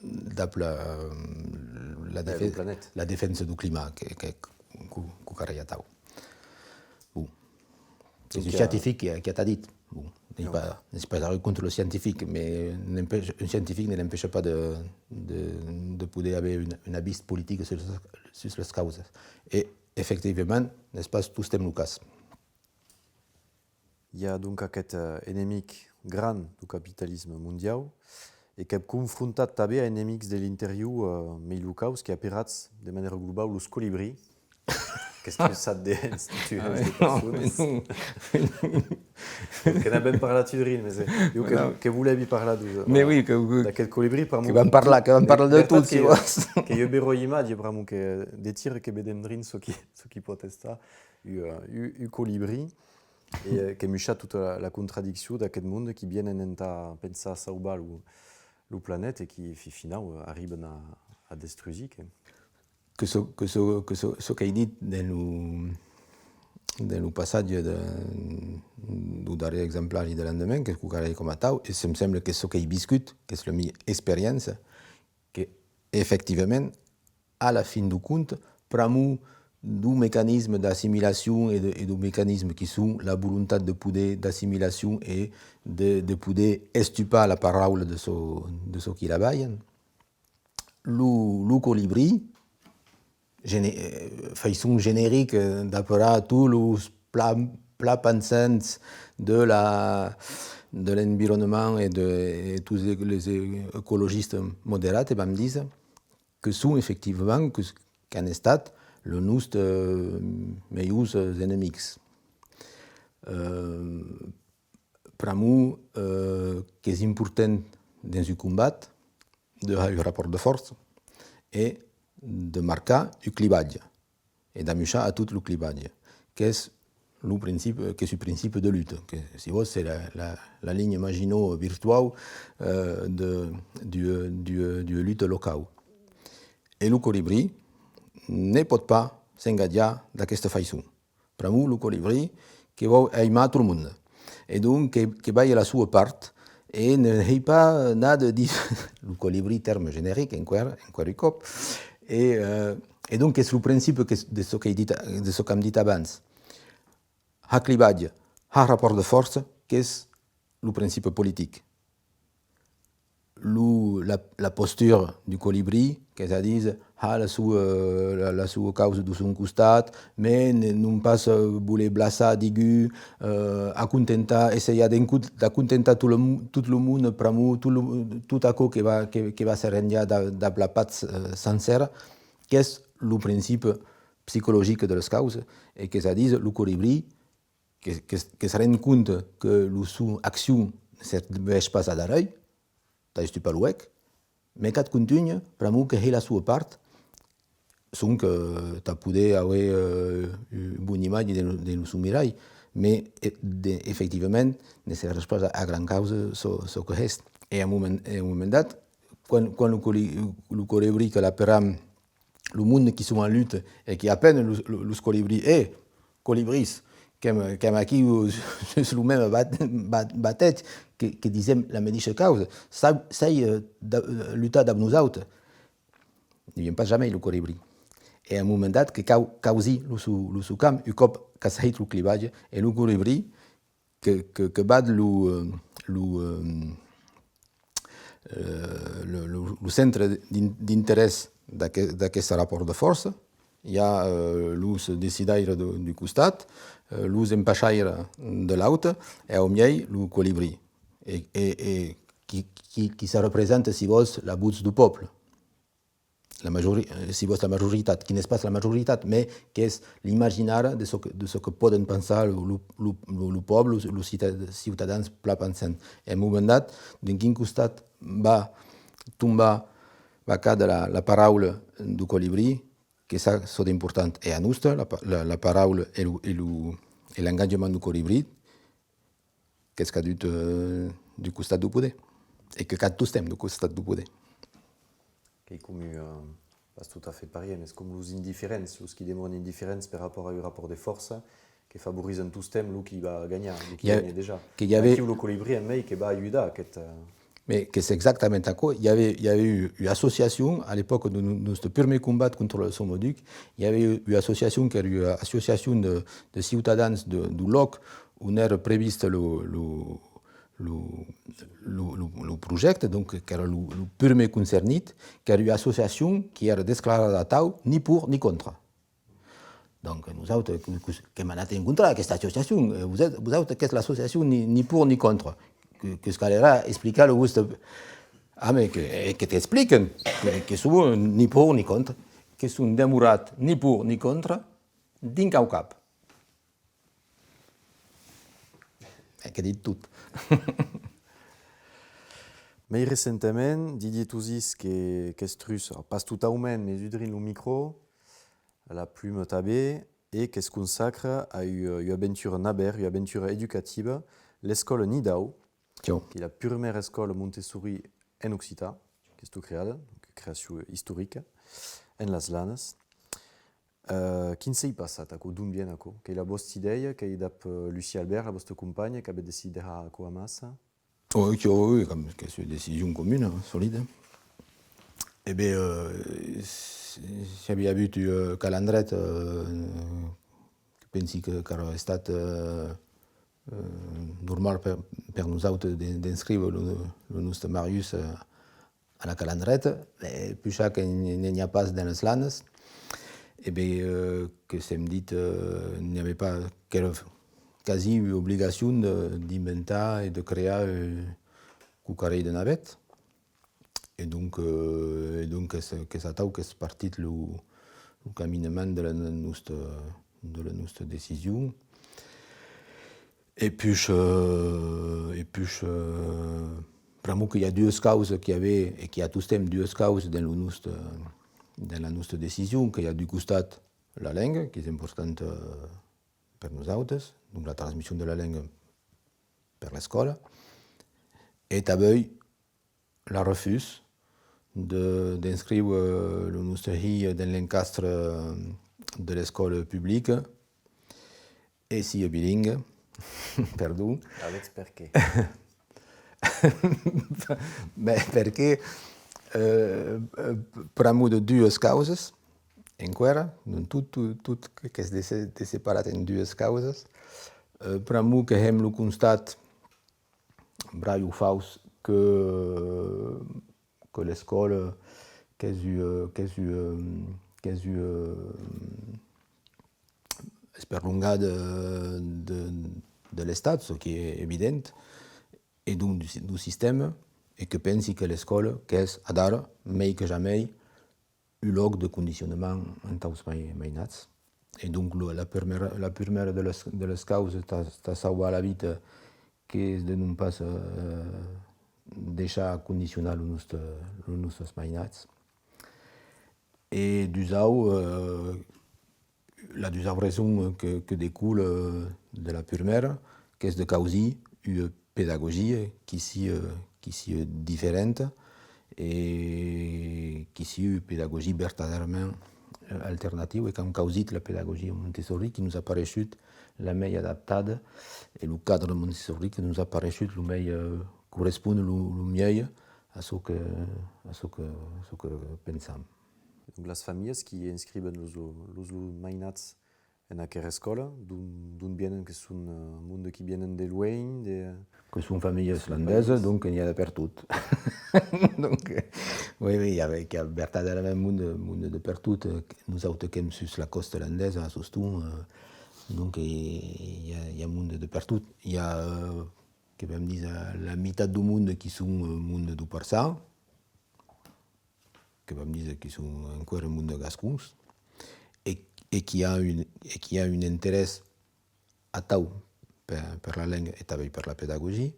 dab la, la, eh, defe-, la defensa deu climat, que, que, que, que quauquarren atau. Bon. Es un scientific qui, qui ac a dit. Bon, n'èi pas, n'èi pas arren contra lo scientific, mès n'empècha, un scientific ne l'empècha pas de, de, de poder aver un, un avís politic sus, sus las causas. E, efectivament, n'es pas tostemps lo cas. I a donc aqueth, eh, enemic gran deu capitalisme mondiau, e qu'èm confrontat tanben a enemics de l'interior, eh, mei locaus, qui aperatz de manèra globau los colibrís, qu'es trussat de hens, de personas. Que n'avem parlat un drin, mès, eh, jo que, que volèvi parlar de, mès voilà, oui, que, que, d'aqueth colibrí, pr'amor que vam parlar, que vam parlar de tot, si vòs. Que jo beròi imatge, pr'amor que de tira que vedem drin çò qui, çò qui pòt estar un, eh, un, un colibrí. E, eh, que musha tota la, la contradiccion d'aqueth monde qui vienen entà pensar sauvar lo, lo planeta e qui, fi-, finau, eh, arriban a, a destrusir, que... Que çò, que çò, que çò, çò qu'èi dit dens lo, dens lo passatge de, deu darrèr exemplari de L'Endemain, qu'es quauquarren coma atau, e se'm sembla que çò qu'èi viscut, qu'es la mia experiéncia, que, efectivament, a la fin deu compte, pr'amor deu mecanisme d'assimilacion e de, e deu mecanisme qui son la volontat de poder, d'assimilacion e de, de poder estupar la paraula de çò, de çò qui la balhan. Lo, lo colibrí, gene-, eh, faiçon generic, eh, d'aperar tots los pla-, plan-pensants de la, de l'environnement e de, e tots les, les ecologistes moderats, e vam díser, que son efectivament, que, qu'an estat los nòstes, eh, melhors, eh, enemics. Eh, pr'amor, eh, qu'es important dens un combat de har un rapòrt de fòrça e de marcar un clivatge. E d'amuishar a tot lo clivatge, qu'es lo principe, qu'es un principe de luta, que, si vòs, es la, la, la linha Maginot virtuau, eh, de, d'ua, d'ua, d'ua luta locau. E lo colibrí ne pòt pas s'engatjar d'aquesta faiçon. Pr'amor lo colibrí que vòu aimar tot lo monde. E donc que, que balha la sua part e ne hèi pas nada dins lo colibrí, tèrme generic, enqüèra, enqüèra un còp. E, eh, e donc es lo principe que, de çò qu'èi dit, de çò qu'am dit abans. Har clivatge, har rapòrt de fòrça, qu'es lo principi politic. Lo, la, la postura du colibri, qu'es a dire, har la sua, eh, la, la sua causa deu son costat, mès ne, non pas, eh, voler blaçar digun, eh, acontentar, essaiar d'encont-, d'acontentar tot lo mo-, tot lo monde, pr'amor tot lo, tot aquò que va, que, que va se renhar dab, dab la patz, eh, sancèra, qu'es lo principi psicologic de las causas, e qu'es a dire, lo colibri, que, que, que se ren compte que lo son accion ne serveish pas a darrèr, tà estupar lo huec, mès qu'at contunha, pr'amor que hè la sua part, sonque, eh, tà poder aver, eh, un bon imatge de, de lo son miralh, mès, eh, de, efectivament, ne serveish pas a, a gran causa çò, çò que hès. E a un moment, e a un moment dat, quan, quan lo coli-, lo colibri que l'aperam lo monde qui son en luta e qui apènan los, los, los colibrís, eh, colibrís, qu'èm, qu'èm aquiu sus, sus lo mème bat-, bat-, batèth, que, que disèm la medisha causa. Sai, sai, eh, da-, eh, lutar dab nosautes. Ne vien pas jamei lo colibri. E a un moment dat que cau causir lo so, lo so camp, un còp qu'as hèit lo clivatge, e lo colibri, que, que, que bat lo, eh, lo, eh, eh, lo, lo, lo centre d'in-, d'interès d'aquest, d'aqueste rapòrt de fòrça. I a, eh, los decidaires de, d'un costat, eh, los empachaires de l'aute, e au miei lo colibri, e, e, e qui, qui, qui se representa, si vòs, la votz deu pòble. La majori-, eh, si vòs, la majoritat, qui n'es pas la majoritat, mès qu'es l'imaginari de çò que, de çò que pòden pensar lo, lo, lo, lo, lo pòble, los, los cita-, ciutadans plan pensants. E un moment dat, d'un quin costat va tombar, va càder la, la paraula deu colibri, que ça, çò d'important, e a noste, la pa-, la, la paraula e lo, e lo, e l'engajament deu colibri, qu'es cadut, eh, deu costat deu poder, e que cad tostemps deu costat deu poder. Qu'ei com un, eh, pas tot a fait parièr, mès com los indiferents, los qui demòran indiferents per rapòrt a un rapòrt de fòrça, que favorizan tostemps lo qui va ganhar, lo qui ganha dejà. Que i avè... Aquiu lo colibri en mei que va ajudar aqueth, eh, Mès qu'es exactament aquò. I avè, i avè ua, ua associacion, a l'epòca de no-, nòste prumèr combat contra lo Somoduc, i avè ua, ua associacion qu'èra ua associacion de, de ciutadans de, deu lòc on èra previst lo, lo, lo, lo, lo, lo projècte, donc, qu'èra lo, lo prumèr concernit, qu'èra ua associacion qui èra desclarada atau, ni pour ni contra. Donc, nosautes, que, que, qu'èm anat encontrar aquesta associacion. Eh, vos ètz, vosautes, qu'ètz l'associacion ni, ni pour ni contra. Que, que'us calerà explicar lo vòste... Ah, mès que, eh, que t'expliquen, que, que son ni pour ni contra, que son demorats ni pour ni contra, dinc au cap. Eh, qu'è dit tot. Mei recentament, Didier Touzis, que, qu'es trus, pas totaument, mès un drin lo micro, la pluma tanben, e que's consacra a ua, ua aventura navèra, ua aventura educativa, l'escòla Nidau, qu'ei la purmèra escòla Montessori en occitan, qu'estó creada, donc creacion istorica, en las Lanas. Eh, quin s'ei passat aquò? D'on vien aquò? Qu'ei la vòsta idèia? Qu'ei dab, eh, Lucie Albert, la vòsta companha, qu'avètz decidit de har aquò amassa? Oui, oui, oui, com, qu'es ua decision comuna, hein, solide. E ben, euh, si, si aviá avut, euh, Calandreta, euh, que pensi que, qu'auriá estat, euh, euh, normal per, per nosautes de, d'inscriure lo, lo nòste Marius, euh, a la Calandreta, e puish que n'i, n'i a pas dens las Lanas, e ben, euh, que s'èm dit, euh, n'i avè pas, qu'èra quasi ua obligacion de, d'inventar e de crear, euh, quauquarren de navèth. E donc, euh, e donc qu'es, qu'es atau qu'es partit lo, lo caminament de la nòsta, de la nòsta decision. E puish, euh, e puish, euh, pr'amor que i a duas causas qu'i avè, e qu'i a tostemps duas causas dens lo nòste, dens la nòsta decision, que i a d'un costat la lenga, qu'es importanta, euh, per nosautes, donc la transmission de la lenga per l'escòla, e tanben la refús de, d'inscriure, euh, lo nòste hilh dens l'encastre, euh, de l'escòla publica, e sia bilingue, perdon. Alavetz, perqué? Ben, perqué, euh, euh, pr'amor de duas causas, enqüèra, donc tot, tot, tot qu'es dece-, desseparat en duas causas. Eh, pr'amor que hèm lo constat, brai o faus, que, que l'escòla qu'es ua, qu'es ua, qu'es ua esperlongada de, de l'Estat, çò qui es evident, e donc du si-, du sistèma, e que pensi que l'escòla qu'es, adara, mei que jamei, un lòc de condicionament entaus mai-, mainats. E donc, lo, la prumèra, la prumèra de las, de las causas tà, tà sauvar la vita, qu'es de non pas, eh, deishar condicionar los nòstes, los nòstes mainats. E dusau, eh, la dusau rason que, que decola de la prumèra, qu'es de causir ua pedagogia qui sia, qui sia diferenta e qui sia ua pedagogia vertadèrament, eh, alternativa. E qu'am causit la pedagogia Montessori, qui nos a pareishut la mei adaptada, e lo cadre Montessori que nos a pareishut lo mei, eh, correspond lo, lo miei a çò que, a çò que, a çò que pensam. Donc, las familhas qui inscriben los, los, los mainats en aquera escòla, d'on, d'on vienen? Que son, eh, monde qui vienen de luenh, de... Que son familhas landesas, donc n'i a de pertot. Donc, eh, oui, oui, i a, i a vertadèrament monde, monde de pertot. Eh, nosautes qu'èm sus la còsta landesa, a Soston, eh, donc, eh, i a, i a monde de pertot. I a, eh, que vam díser, la mitat deu monde qui son, eh, monde deu Parçan, que vam díser qui son enqüèra monde gascons, e, e qui a un, e qui a un interès atau per, per la lenga e tanben per la pedagogia,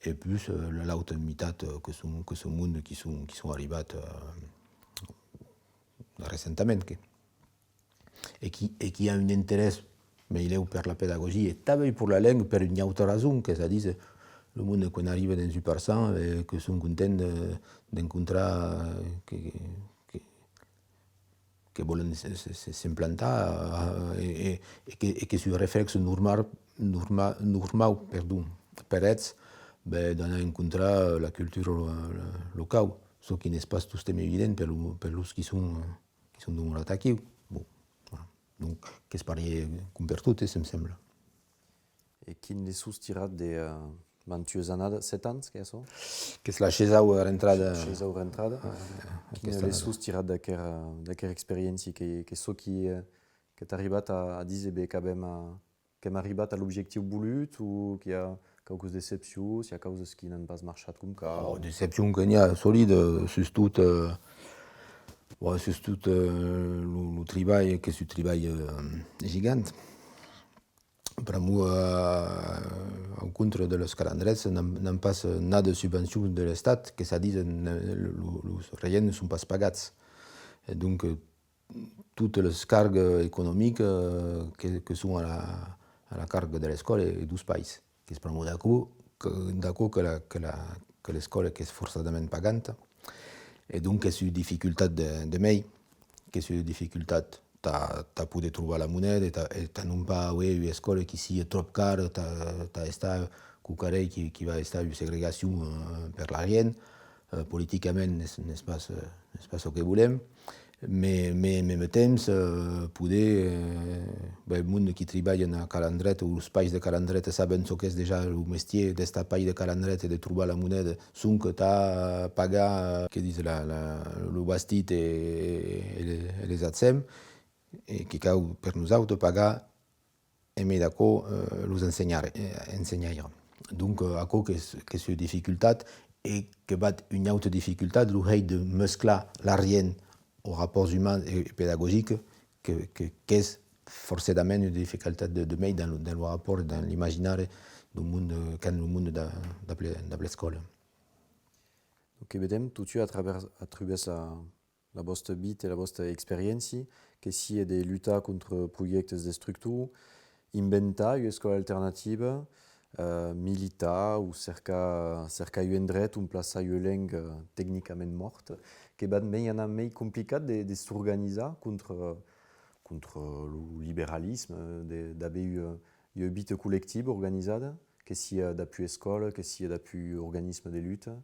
e pus, eh, l'auta mitat, eh, que son, que son monde qui son, qui son arribats, eh, recentament, que, e qui, e qui a un interès meilèu per la pedagogia e tanben per la lenga, per una auta rason, qu'es a díser, lo monde, quan arriba dens un Parçan, eh, que son contents de, d'encontrar, eh, que, que, que vòlen se, se, se, s'implantar, eh, e, e, e que, e qu'es un reflèxe normal, norma-, normau, perdon, per eths, ben, d'anar encontrar la cultura lo-, lo-, locau, çò qui n'es pas tostemps evident per lo, per los qui son, eh, qui son demorats aquiu. Bon, voilà. Donc, qu'es parier com pertot, eh, se'm sembla. E quin leçons tirat de, eh, mantuas annadas, sèt ans, qu'es açò? Qu'es la sheisau rentrada. Sheisau rentrada. Ah, quin leçons tirat d'aquera, d'aquera experiéncia? Que, que çò qui, eh, qu'es arribat a, a díser, ben, qu'avem a, qu'èm arribat a l'objectiu volut, o qu'i a quauquas decepcions, i a causas qui n'an pas marchat com cau? Oh, decepcion que n'i a, solide, sustot, eh, bon, sustot, eh, lo, lo tribalh, qu'es un tribalh, eh, gigant. Pr'amor, eh, au contra de los calandrets, n'an, n'an pas nada de subvencion de l'Estat, qu'es a díser, ne, lo, los regents ne son pas pagats. E donc, eh, totas las cargas economicas, eh, que, que son a la, a la carga de l'escòla e deus pairs. Qu'es pr'amor d'aquò que, d'aquò que la, que la, que l'escòla qu'es forçadament paganta. E donc qu'es ua dificultat de, de mei, qu'es ua dificultat tà, tà poder trobar la moneda e tà, e tà non pas auer ua escòla qui sia tròp cara, tà, tà estar quauquarren qui, qui va estar ua segregacion, eh, per l'argent. Eh, politicament n'es, n'es pas, eh, n'es pas çò que volem, mès, mès en mème temps, eh, poder, eh, ben, monde qui tribalhan a Calandreta, o los pairs de Calandreta saben çò qu'es dejà lo mestièr d'estar pair de Calandreta e de trobar la moneda, sonque tà pagar, que dis, la, la, lo bastit e, e le-, e les adsem, e que cau per nosautes pagar en mei d'aquò, eh, los ensenhar-, eh, ensenhaires. Donc, eh, aquò qu'es, qu'es ua dificultat, e que vat una auta dificultat, lo hèit de mesclar l'argent aus rapòrts umans e pedagogics, que, que, qu'es forçadament ua dificultat de, de mei dens lo, dens lo rapòrt, dens l'imaginari deu monde, qu'an lo monde dab, dab le-, dab l'escòla. Donc, que vedem, totun a travèrs, a travèrs la, la vòsta vita e la vòsta experiéncia, que sia de lutar contra projèctes destructors, inventar ua escòla alternativa, eh, militar o cercar, cercar un endret on plaçar ua lenga tecnicament mòrta, que vat mei anar mei complicat de, de s'organizar contra, contra lo liberalisme, de, d'aver ua, ua vita collectiva organizada, que sia dab ua escòla, que sia dab un organisme de luta.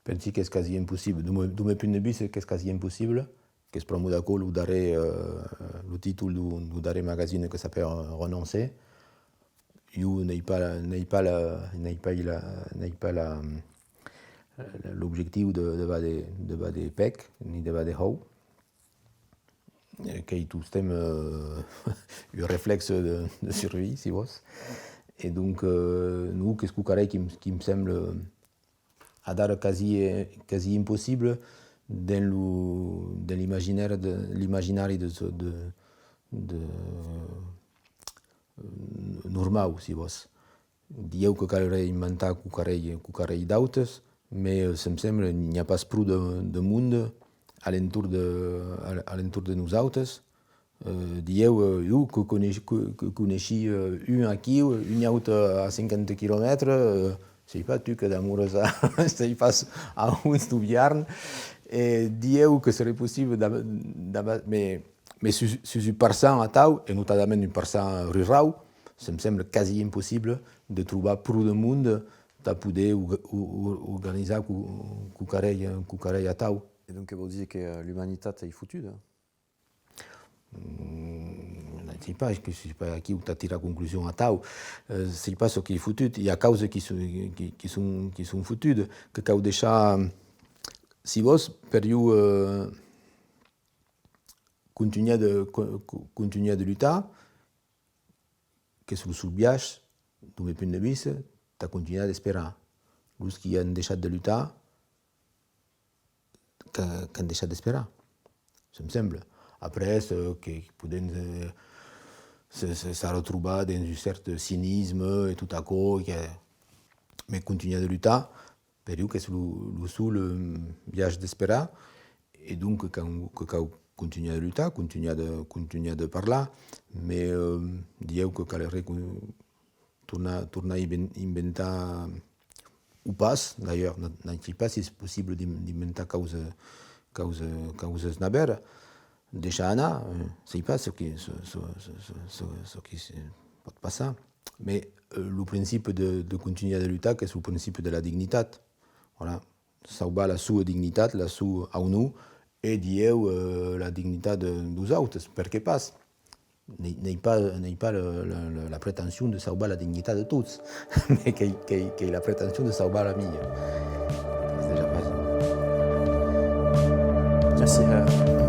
Pensi qu'es quasi impossible. Deu meu, deu meu punt de vista, qu'es quasi impossible. Qu'es pr'amor d'aquò lo darrèr, eh, lo títol deu, deu darrèr magazine que s'apèra Renoncer. Ieu n'ai pas la, n'ai pas la, n'ai pas la, n'ai pas la, l'objectiu de, de vàder, de vàder pèc, ni de vàder hòu. Eh, qu'ei tostemps, eh, un reflèxe de, de survie, si vòs. E donc, eh, non, qu'es quauquarren qui'm, qui'm sembla adara quasi, eh, quasi impossible dens lo, dens l'imaginari de, l'imaginari de, de, de, eh, normau, si vòs. Dilhèu que calré inventar quauquarren, quauquarren d'autes, mès, eh, se'm sembla, n'i a pas pro de, de monde a l'entorn de, a, a l'entorn de nosautes. Eh, dilhèu, eh, jo que coneish-, que, que coneishi, eh, un aquiu, un aute a cinquanta quilomètres, eh, sèi pas, tu que demoras a, sèi pas, a hons deu Biarn, e dilhèu que seré possible d'a-, d'a-, mès, mès sus, sus un parçan atau, e notadament un parçan rurau, se'm sembla quasi impossible de trobar pro de monde tà poder orga-, o-, o-, organizar quau-, quauquarren, quauquarren atau. E donc, que vòu díser que, eh, l'umanitat ei fotuda? Mm, sèi pas, que sèi pas aquiu tà tirar conclusion atau. Eh, sèi pas çò qu'ei fotut. I a causas qui son, qui, qui son, qui son fotudas, que cau deishar, si vòs, per jo, eh, contunhar de, co-, co-, contunhar de lutar, qu'es lo sol biais, deu men punt de vista, tà contunhar d'esperar. Los qui an deishat de lutar, que, qu'an deishat d'esperar, se'm sembla. Après, eh, que podèm, eh, se, se, s'arretrobar dens un cèrt cinisme e tot aquò, que, mès contunhar de lutar, per jo qu'es lo, lo sol, eh, biais d'esperar, e donc que cau, que cau contunhar de lutar, contunhar de, contunhar de parlar, mès, eh, dilhèu que calré con-, tornar, tornar inven-, inventar, o pas, d'ailleurs, n-, n'ai pas si es possible d'in-, d'inventar causa, causa, causas navèras, deishar anar, eh, sèi pas çò qui, çò, çò qui se pòt passar. Mès, eh, lo principi de, de contunhar de lutar, qu'es lo principi de la dignitat. Voilà. Sauvar la soa dignitat, la soa aunor, e dilhèu, eh, la dignitat de, deus autes, perqué pas? N'ai, n'ai pas, n'ai pas le, le, le, la pretencion de sauvar la dignitat de tots, mès qu'ai, qu'ai, qu'ai la pretencion de sauvar la mia. Es dejà pas. Merci, eh,